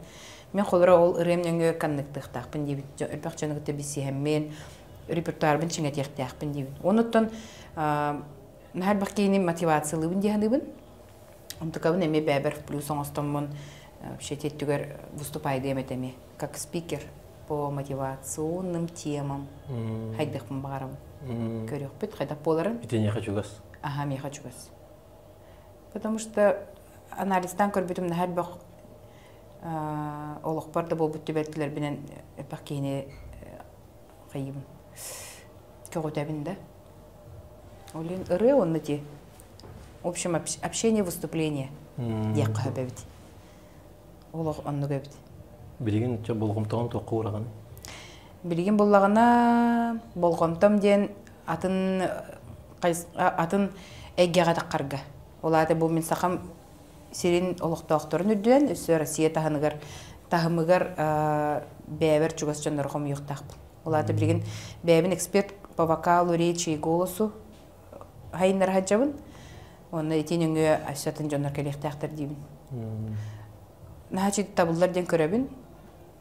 Мин холоро ол ырыам нөҥүө коннектыахтаахпын диибин. Элбэх дьону кытта билсиһэммин, репертуарбын чиҥэтиэхтээхпин диибин. Онуттан наһаа элбэх киһини мотивациялыыбын дии саныыбын. Онтукабын эмиэ бэйэбэр плюс оҥостоммун вообще түгэр выступайдыам этэ эмиэ как спикер по мотивационным темам хайдахпын баҕарабын. Көрүөхпүт хайдах буоларын. Ити миэхэ чугас. Аха, миэхэ чугас. Потому что анализтан көрбүтүм наһаа элбэх олохпор да буолбут түбэлтэлэрбинэн элбэх киһини хайыыбын көҕүтэбин да. Ол иһин ырыа уонна ти в общем общение выступление диэххэ сөп эбит. Олох оннук эбит. Билигин чэ болҕомтоҕун туохха уураҕын? Билигин буллаҕына болҕомтом диэн атын атын эйгэҕэ таххарга. Ол аата бу мин сахам сирин олохтоохторун үрдүнэн өссө Россия таһыныгар таһымыгар бэйэбэр чугас дьоннору хомуйуохтаахпын. Ол аата билигин бэйэбин эксперт по вокалу, речи и голосу хайыннара сылдьабын. Онно ити нөҥүө өссө атын дьоннор кэлиэхтээхтэр диибин. Наһаа табыллар диэн көрөбүн.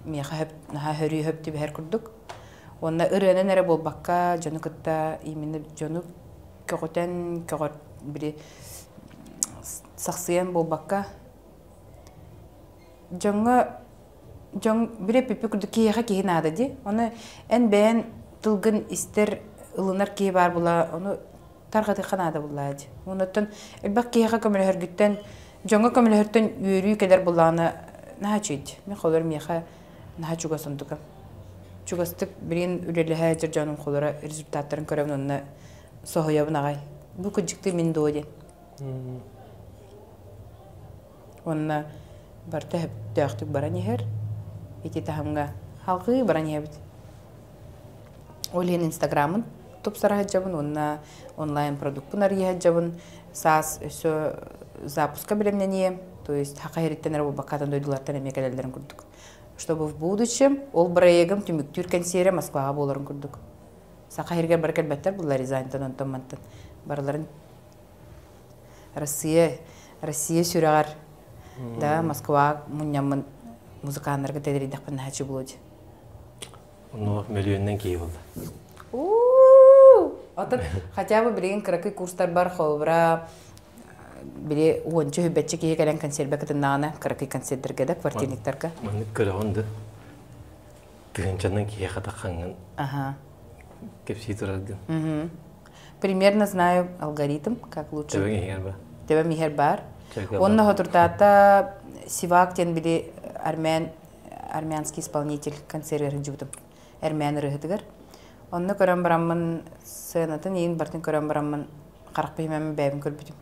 Миэхэ наһаа хөрүү хөп түбэһэр курдук. Уонна ырыанан эрэ буолбакка, дьону кытта именно дьону көҕүтэн, көҕөр били сахсыйан буолбакка, дьоҥҥо дьон били эппиппит курдук киһиэхэ киһи наада дии. Ону эн бэйэн тылгын истэр, ылынар киһи баар була, ону тарҕатыахха наада буллаа дии. Онуттан элбэх киһиэхэ көмөлөһөргүттэн, дьоҥҥо көмөлөһөртөн үөрүү кэлэр буллаҕына наһаа үчүгэй. Мин холор миэхэ наһаа чугас онтукам. Чугастык билигин үлэлэһэ сылдьар дьонум холоро результаттарын көрөбүн онно соһуйабын аҕай. Бу кырдьыктыы мин дуо диэн. Уонна барыта сөптөөхтүк баран иһэр. Ити таһымҥа халҕыы баран иһэбит. Ол иһин Инстаграмын тупсара сылдьабын уонна онлайн-продукпун арыйа сылдьабын. Саас өссө запуска бэлэмнэниэм, то есть Саха сириттэн эрэ буолбакка атын дойдулартан эмиэ кэлэллэрин курдук. Чтобы в будущем ол бырайыагым түмүктүүр кэнсиэрэ Москваҕа буоларын курдук. Саха сиригэр бары кэлбэттэр булла Рязаньтан онтон мантан барыларын Россия Россия сүрэҕэр да Москва мунньаммын музыканнарга тэдэрийдэхпин наһаа чубулу дии. Онно мөлүйүөннэн киһи буолла. Отон хотя бы билигин кыракый курстарбар холобура били уонча хүбэччи киһи кэлэн консерве кытыннаҕына кыракый концерттерге да квартирниктарга. Маннык көрөҕүн да тыһыынчанан киһиэхэ таххаҥҥын кэпсии тураргын. Примерно знаю алгоритм, как лучше. Төбөҥ иһигэр бар. Төбөм иһэр бар. Онно хотуртаата Сивак диэн били армян армянский исполнитель концерт сылдьыбытым эрмээн ырыаһытыгар. Онно көрөн бараммын сценатын иин бартын көрөн бараммын харахпын имэммин бэйэбин көрбүтүм.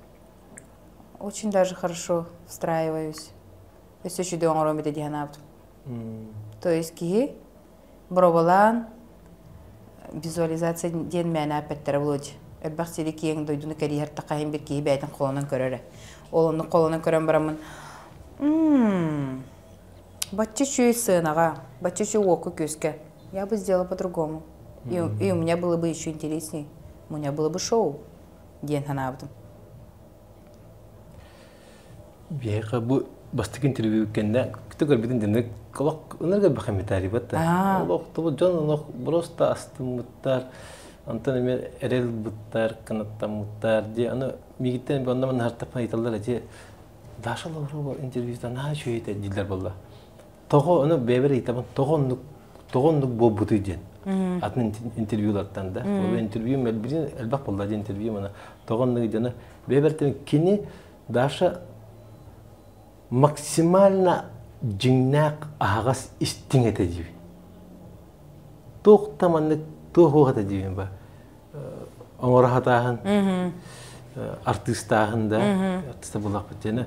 Очень даже хорошо встраиваюсь. Өссө үчүгэй оҥоруом этэ дии санаабытым. То есть киһи боруобалаан визуализация диэн мээнэ эппэттэрэ буолуо дии. Элбэх сири киэҥ дойдуну кэрийэр тахаһын бир киһи бэйэтин холонон көрөрө. Ол оннук холонон көрөн бараммын бачча үчүгэй сыанаҕа, бачча үчүгэй уокка-күөскэ я бы сделала по-другому. И, и у меня было бы еще интересней, у меня было бы шоу диэн санаабытым. Биһиэхэ бу бастакы интервью кэннэ күтэ көрбүтүн дэнэ олох ынырга комментарий батта. Олох тобу дьон олох просто астыммыттар. Онтон эмиэ эрэл буттар, канаттаммыттар дии. Аны мигиттен онно манна хартаппан ыйталлар эти Даша Лаврова интервьюта наһаа үчүгэй этэ дииллэр буолла. Тоҕо ону бэйэбэр ыйытабын, тоҕо оннук тоҕо оннук буолбутуй диэн. Атын интервьюлартан да. Ол интервью мэлбирин элбэх буолла диэн интервью мана тоҕо оннук диэн бэйэбэр кини Даша максимально дьиҥнээх аһаҕас истиҥ этэ диибин. Туох да маннык туох уох этэ диибин ба. Оҥоро сатааһын, артыыстааһын да, артыста буллахпыт диэнэ.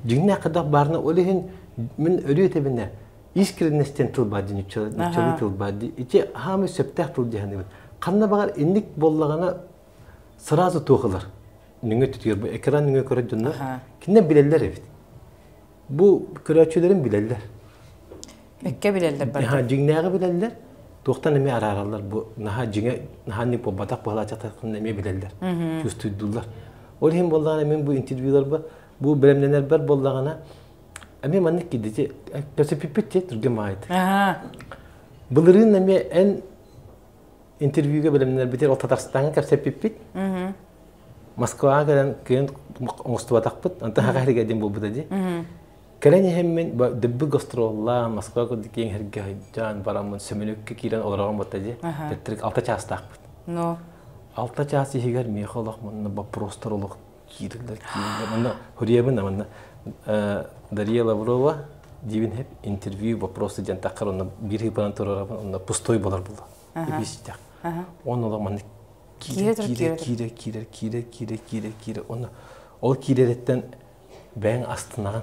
Дьиҥнээх хайдах баарына ол иһин мин өрүү этэбинэ искренностен тыл баар дии нуччалыы тыл баар дии. Ити хаамай сөптөөх тыл дии саныыбын. Ханна баҕар инник буоллаҕына сразу туох ылар. Нөҥүө түтүгэр бу экран нөҥүө көрөр дьоннор кинилэр билэллэр эбит. Бу көрөөччүлэрин билэллэр. Бэккэ билэллэр барыта. Дьиҥнээҕи билэллэр. Туохтан эмиэ араараллар бу наһаа дьиҥэ наһаа ник буолбатах быһалаачахтарын эмиэ билэллэр. Чувствуйдууллар. Ол иһин буоллаҕына мин бу интервьюларба бу бэлэмнэнэрбэр буоллаҕына эмиэ маннык кидити көсөпүппүт те түргэн баҕайытык. Былырыын эмиэ эн интервьюга бэлэмнэнэрбитигэр ол Татарстаҥҥа кэпсэппиппит. Москваҕа кэлэн кыайан оҥостубатахпыт. Онтон хаха иһигэ диэн буолбута дии. Кэлэн иһэммин дөббү гастроллаан Москва курдук киэҥ сиргэ сылдьан бараммын сөмөлүөккэ киирэн олороҕун батта дии. Тэттэрик 6 чаастаахпыт. Но. 6 чаас иһигэр миэхэ олох манна боппуруостар олох киирэллэр киирэллэр. Манна хуриябын манна Дарья Лаврова диибин хеп интервью вопросы диэн таххар онно биир хыпанан турарабын онно пустой болар була. Эбиистэх. Он олох манна киирэ киирэ киирэ киирэ киирэ киирэ киирэ киирэ онно ол киирэриттэн бэйэҥ астынаҕын.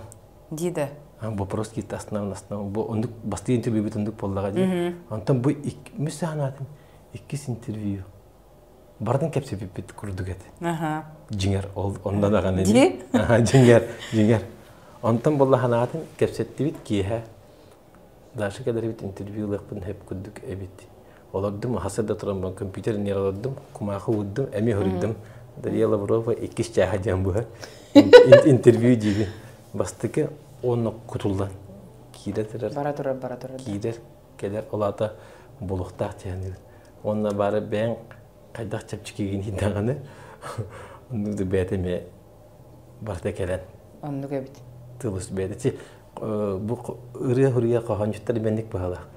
Дии да. Вопрос киирдэ астынабын астынабын. Бу оннук бастакы интервьюбут оннук буоллаҕа дии. Онтон бу үс санаатым иккис интервью. Бардын кэпсэпиппит курдук этэ. Дьиҥэр ол онно даҕаны. Дии? Дьиҥэр, дьиҥэр. Онтон буолла санаатым кэпсэттибит киэһэ. Даша кэлэрбит интервью ылыахпын сөп курдук эбит. Олордум, хаса да туран компьютер иннигэр олордум, кумаахы уурдум, эмиэ хоруйдум. Дарья Лаврова иккис чааһа диэн быһа. Интервью диибин. Бастакы уонна кутуллан киирэ турар. Бара турар, бара турар. Киирэр, кэлэр, ол аата буолуохтаах диэн. Уонна баары бэйэҥ хайдах чэпчэкигин иһиндэҕинэ, оннук да бэйэтэ эмиэ барыта кэлэн. Оннук эбит. Тылыс бэйэтэ. Бу ырыа хуруйа хоһоончуттар бэнник быһалаах.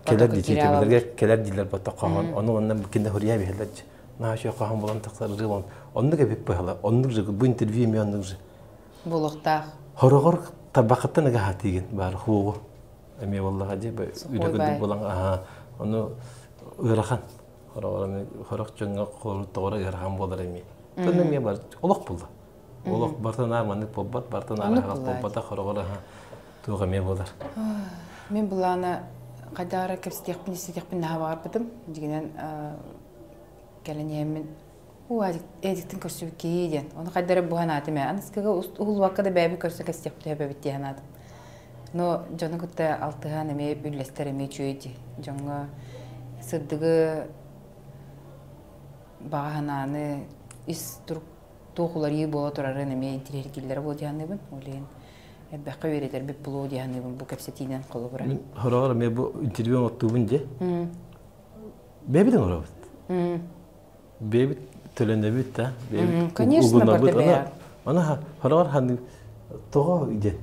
Кэлэр диэтилэргэ кэлэр диилэр бата хоһоон. Ону онно кинде хуруйа биһэлэр. Наачы хоһоон булан тахсар ырыа болон. Оннук эбит быһала. Оннук же бу интервью эмиэ оннук же. Буолуохтаах. Хороҕор табахыттан ыга хатыгын баар хуоҕу. Эмиэ боллаҕа дии үлэ курдук булан аха ону ыарахан. Хороҕор хорох дьоҥҥо тоҕоро ыарахан буолар эмиэ. Тонна эмиэ бар олох булла. Олох бартан аар маннык буолбат, бартан аар аһаҕас буолбата хороҕор аха туох эмиэ буолар. Мин былаана хайдах эрэ кэпсэтиэхпин истиэхпин наһаа баҕарбытым. Дьигинэн кэлэн иһэммин уу Эдиктин көрсүбүт киһи диэн. Ону хайда эрэ бу санаатым ээ. Аныскыга уһулбакка да бэйэбит көрсө кэстиэхпит эбэбит дии санаатым. Но дьону кытта алтыһан эмиэ үллэстэр эмиэ үчүгэй дии. Дьоҥҥо сырдыгы баҕа санааны ис турук туох уларыйыы буола турарын эмиэ интириэһиргииллэрэ буолуо дии саныыбын. Ол иһин элбэххэ үөрэтэрбит буолуо дии саныыбын бу кэпсэтиинэн холобура. Мин хороҕор эмиэ бу интервью оҥоттуубун дии. Бэйэбит оҥоробут. Бэйэбит төлөнөбүт да. Бэйэбит Конечно, угунабыт. Аны хороҕор ханнык тоҕо диэн.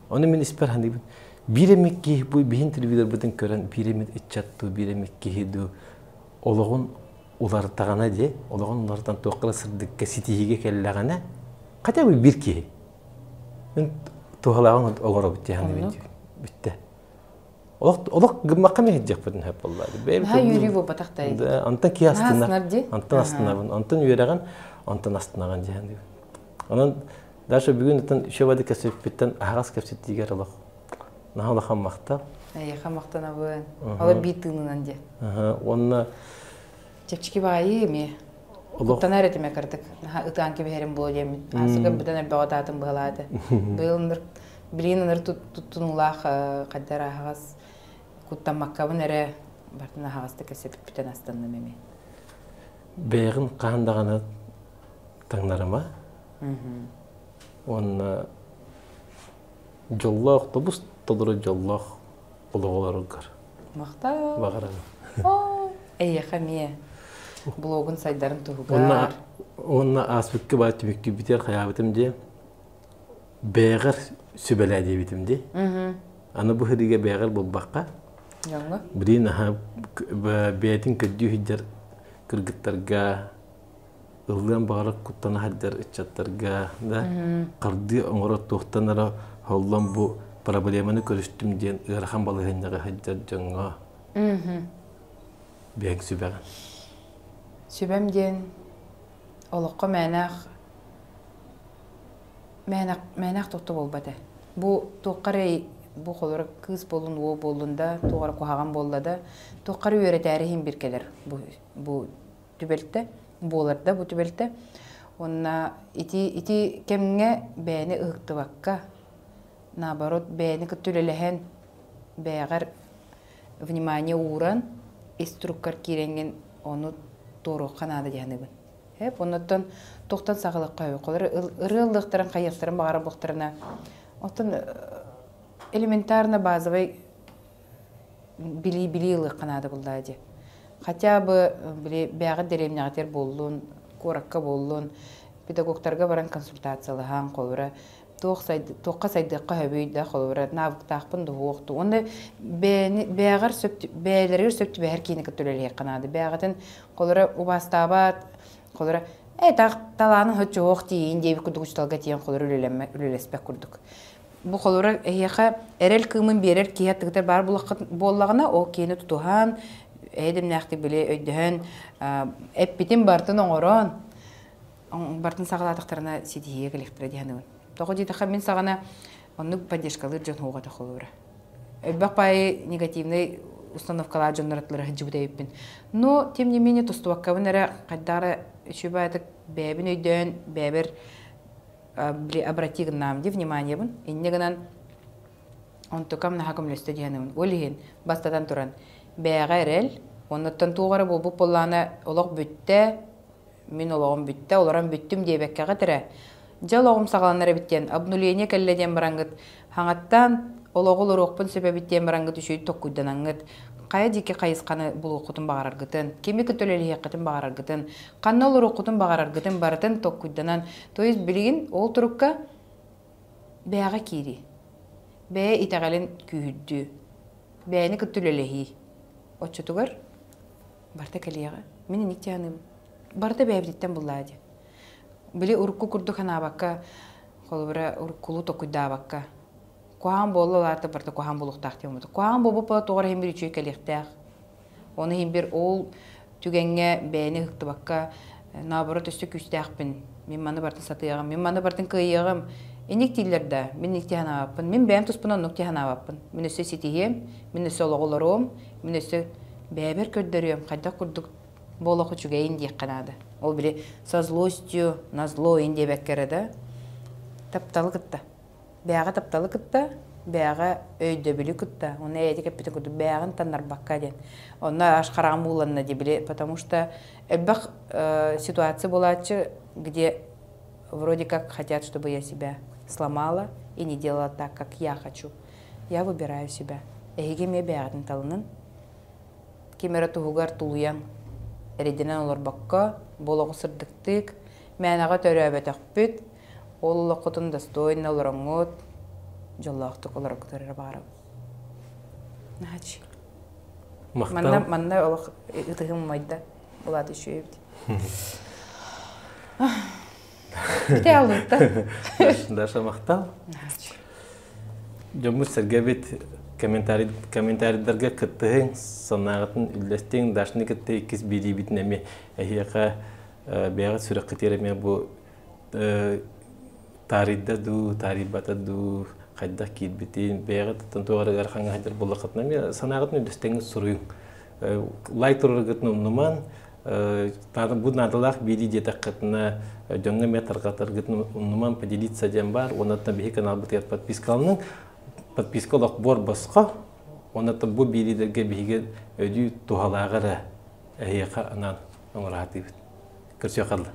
Ону мин испэр ханныгын биир эмит киһи бу биһин телевизорбытын көрөн биир эмит ыччат дуу, биир эмит киһи дуу олоҕун уларытаҕына дии, олоҕун уларытан туохха да сырдыкка ситиһиигэ кэллэҕинэ, хотя бы биир киһи. Мин туһалааҕын оҥоробут дии саныыбын бүттэ. Олох олох гыммакка мен иһдиэхпитин сөп буолла. Наһаа үөрүү буолбатах да. Да, онтон киһи астына. Онтон астынабын. Онтон үөрэҕин, онтон астынаҕын дии саныыбын. Онон даже бүгүн оттон еще бады кэпсэппиттэн аһаҕас кэпсэтиигэр олох наһаа улахан махтал. Эйиэхэ махтанабын. Олор биир тыынынан диэ. Уонна Чэпчэки баайыы эмиэ. Куттанар этим кырдык. Наһаа ытаан кэбиһэрим буолуо диэммин. Аасыка быдан элбэҕи ытаатым быһалааты. Быйыл ыныр билигин ыныр туттунуулаах хайдар аһаҕас куттаммаккабын эрэ бартын аһаҕастык кэпсэппиттэн астанным эмиэ. Бэйэҕин хаһан даҕаны таҥнарыма. Уонна дьоллоох тобус толору дьоллоох олоҕолоругар. Махтал. Баҕарабын. Эйиэхэ эмиэ блогун сайдарын туһугар. Уонна ааспыкка баар түмүктүүбүтүгэр хайаабытым дии. Бэйэҕэр сүбэлээ диэбитим дии. Аны бу сырыыга бэйэҕэр буолбакка. Дьоҥҥо? Билигин аһа бэйэтин көрдүү сылдьар кыргыттарга ыллыан баҕарар куттана сылдьар ыччаттарга да хардыы оҥоро туохтан эрэ холлон бу проблеманы көрүстүм диэн ыарахан балаһыанньаҕа сылдьар дьоҥҥо бэйэҥ сүбэҕин. Сүбэм диэн олоххо мээнэх мээнэх мээнэх тохто буолбат ээ. Бу туохха эрэ бу холоро кыыс буоллун, уол буоллун да, туох эрэ куһаҕан буолла да, туохха эрэ үөрэтээри иһин бир кэлэр бу бу түбэлтэ буолар да бу түбэлтэ. Уонна ити ити кэмҥэ бэйэни ыһыктыбакка, наоборот бэйэни кытта үлэлэһэн, бэйэҕэр внимание ууран, ис туруккар киирэҥҥин ону туоруохха наада дии саныыбын. Эп оннуттан туохтан саҕалыахха үһү. Холобур ырыа ыллыахтарын, хайыахтарын баҕарар буолтарына, оттон элементарно базовай билии билии ылыахха наада буоллаа дии. Хотя бы били бэйэҕит дэриэбинэҕитигэр буоллун, куоракка буоллун, педагогтарга баран консультациялаһан, холобура, туох туохха сайдыахха сөбүй да, холобура, навыктаахпын дуһуох дуу. Уонна бэйэни бэйэҕэр сөп бэйэлэригэр сөп түбэһэр киини кытта үлэлиэххэ наада. Бэйэҕитин холобура убаастаабат, холобура, ээ талаанын соччо тиийин диэбит курдук учууталга тиийэн холобура үлэлэспэт курдук. Бу холобура эһиэхэ эрэл кыымын биэрэр киһи аттыгытар баар буоллаҕына, ол киһини тутуһан, эйэ-дэмнээхтик били өйдөһөн, эппитин барытын оҥорон, барытын саҕалаатахтарына ситиһиигэ кэлиэхтэрэ дии саныыбын. Тоҕо диэтэххэ, мин саҕана Оннук поддержкалыыр дьон хуоҕа холуура. Элбэх баайы негативнай установкалаах дьоннор аттылара сылдьыбыт эбиппин. Но, тем не менее, тустубаккабын эрэ хайдах эрэ үчүгэй баайытык бэйэбин өйдөөн, бэйэбэр обрати гыннаам дии вниманиебын. Инньэ гынан онтукам наһаа көмөлөстө диһэнэбин. Ол иһин бастатан туран бэйэҕэ эрэл, оннуттан туох эрэ буолбут буоллаҕына олох бүттэ, мин олоҕум бүттэ, олорон бүттүм диэбэккэҕит эрэ, дьэ олоҕум саҕаланар эбит диэн обнуление кэллэ диэн бараҥҥыт, хаҥаттан олоҕу олоруохпун сөп эбит диэн бараҥҥыт үчүгэй токкуйданаҥҥыт, хайа диэки хайысханы булуоххутун баҕараргытын, кими кытта үлэлэһиэххитин баҕараргытын, ханна олоруоххутун баҕараргытын барытын токкуйданан, то есть билигин ол турукка бэйэҕэ киирии, бэйэ итэҕэлин күүһүрдүү, бэйэни кытта үлэлэһии. Оччотугар барыта кэлиэҕэ. Мин инник дьаһаныым. Барыта бэйэбититтэн буллаа дии. Били урукку курдук санаабакка, холобура, уруккулуу токуйдаабакка. Куһаҕан буолла улаата барыта куһаҕан буолуохтаах диэн буолбута. Куһаҕан буолбут буола тоҕо эрэ иһин бир үчүгэй кэлиэхтээх. Ону иһин бир ол түгэҥҥэ бэйэни ыһыктыбакка, наоборот өссө күүстээхпин. Мин маны барытын сатыаҕым, мин маны барытын кыайыаҕым. Инник дииллэр да, мин инник дии санаабаппын. Мин бэйэм туспунан оннук дии санаабаппын. Мин өссө ситиһиэм, мин өссө олоҕу олоруом, мин өссө бэйэбэр көрдөрүөм, хайдах курдук бу олох үчүгэйин диэххэ наада. Ол били со злостью на зло ин диэбэккэ эрэ да тапталы кытта. Бэйэҕэ тапталы кытта, бэйэҕэ өйдөбүлү кытта, уонна эйэтик эппитин курдук бэйэҕин таннарбакка диэн. Онно аж хараҕым ууланна дии били, потому что элбэх ситуация буолааччы, где вроде как хотят, чтобы я себя сломала и не делала так, как я хочу. Я выбираю себя. Эһиги эмиэ бэйэҕитин талынын. Ким эрэ туһугар тулуйан, эрэйдэнэн олорбокко, бу олоҕу сырдыктык, мээнэҕэ төрөөбөтөхпүт, ол олоххутун достойно олороҥҥут, дьоллоохтук олороргутугар эрэ баҕарабын. Наһааччы. Манна, манна олох ытыһым умайда. Улаат үчүгэй эбит. Бите албытта. Даша махтал. Дьоммут-сэргэбит комментарийдарга кыттыһыҥ, санааҕытын үллэстиҥ, Дашаны кытта иккис биэриибитин эмиэ эһиэхэ бэйэҕит сүрэххитигэр эмиэ бу таарыйда дуу, таарыйбата дуу, хайдах киирбитин, бэйэҕит туох эрэ ыарахаҥҥа сылдьар буоллаххытына эмиэ санааҕытын үллэстэҥҥит суруйуҥ. Лайк тураргытын умнумаҥ, бу наадалаах биэрии диэтэххитинэ дьоҥҥо эмиэ тарҕатаргытын умнуман поделиться диэн баар уонна биһи каналбытыгар подпискаланыҥ подписка олох буор босхо уонна бу биэриилэргэ биһиги өйдүү туһалааҕа эрэ эһиэхэ анаан оҥоро сатыыбыт көрсүөххэ дылы.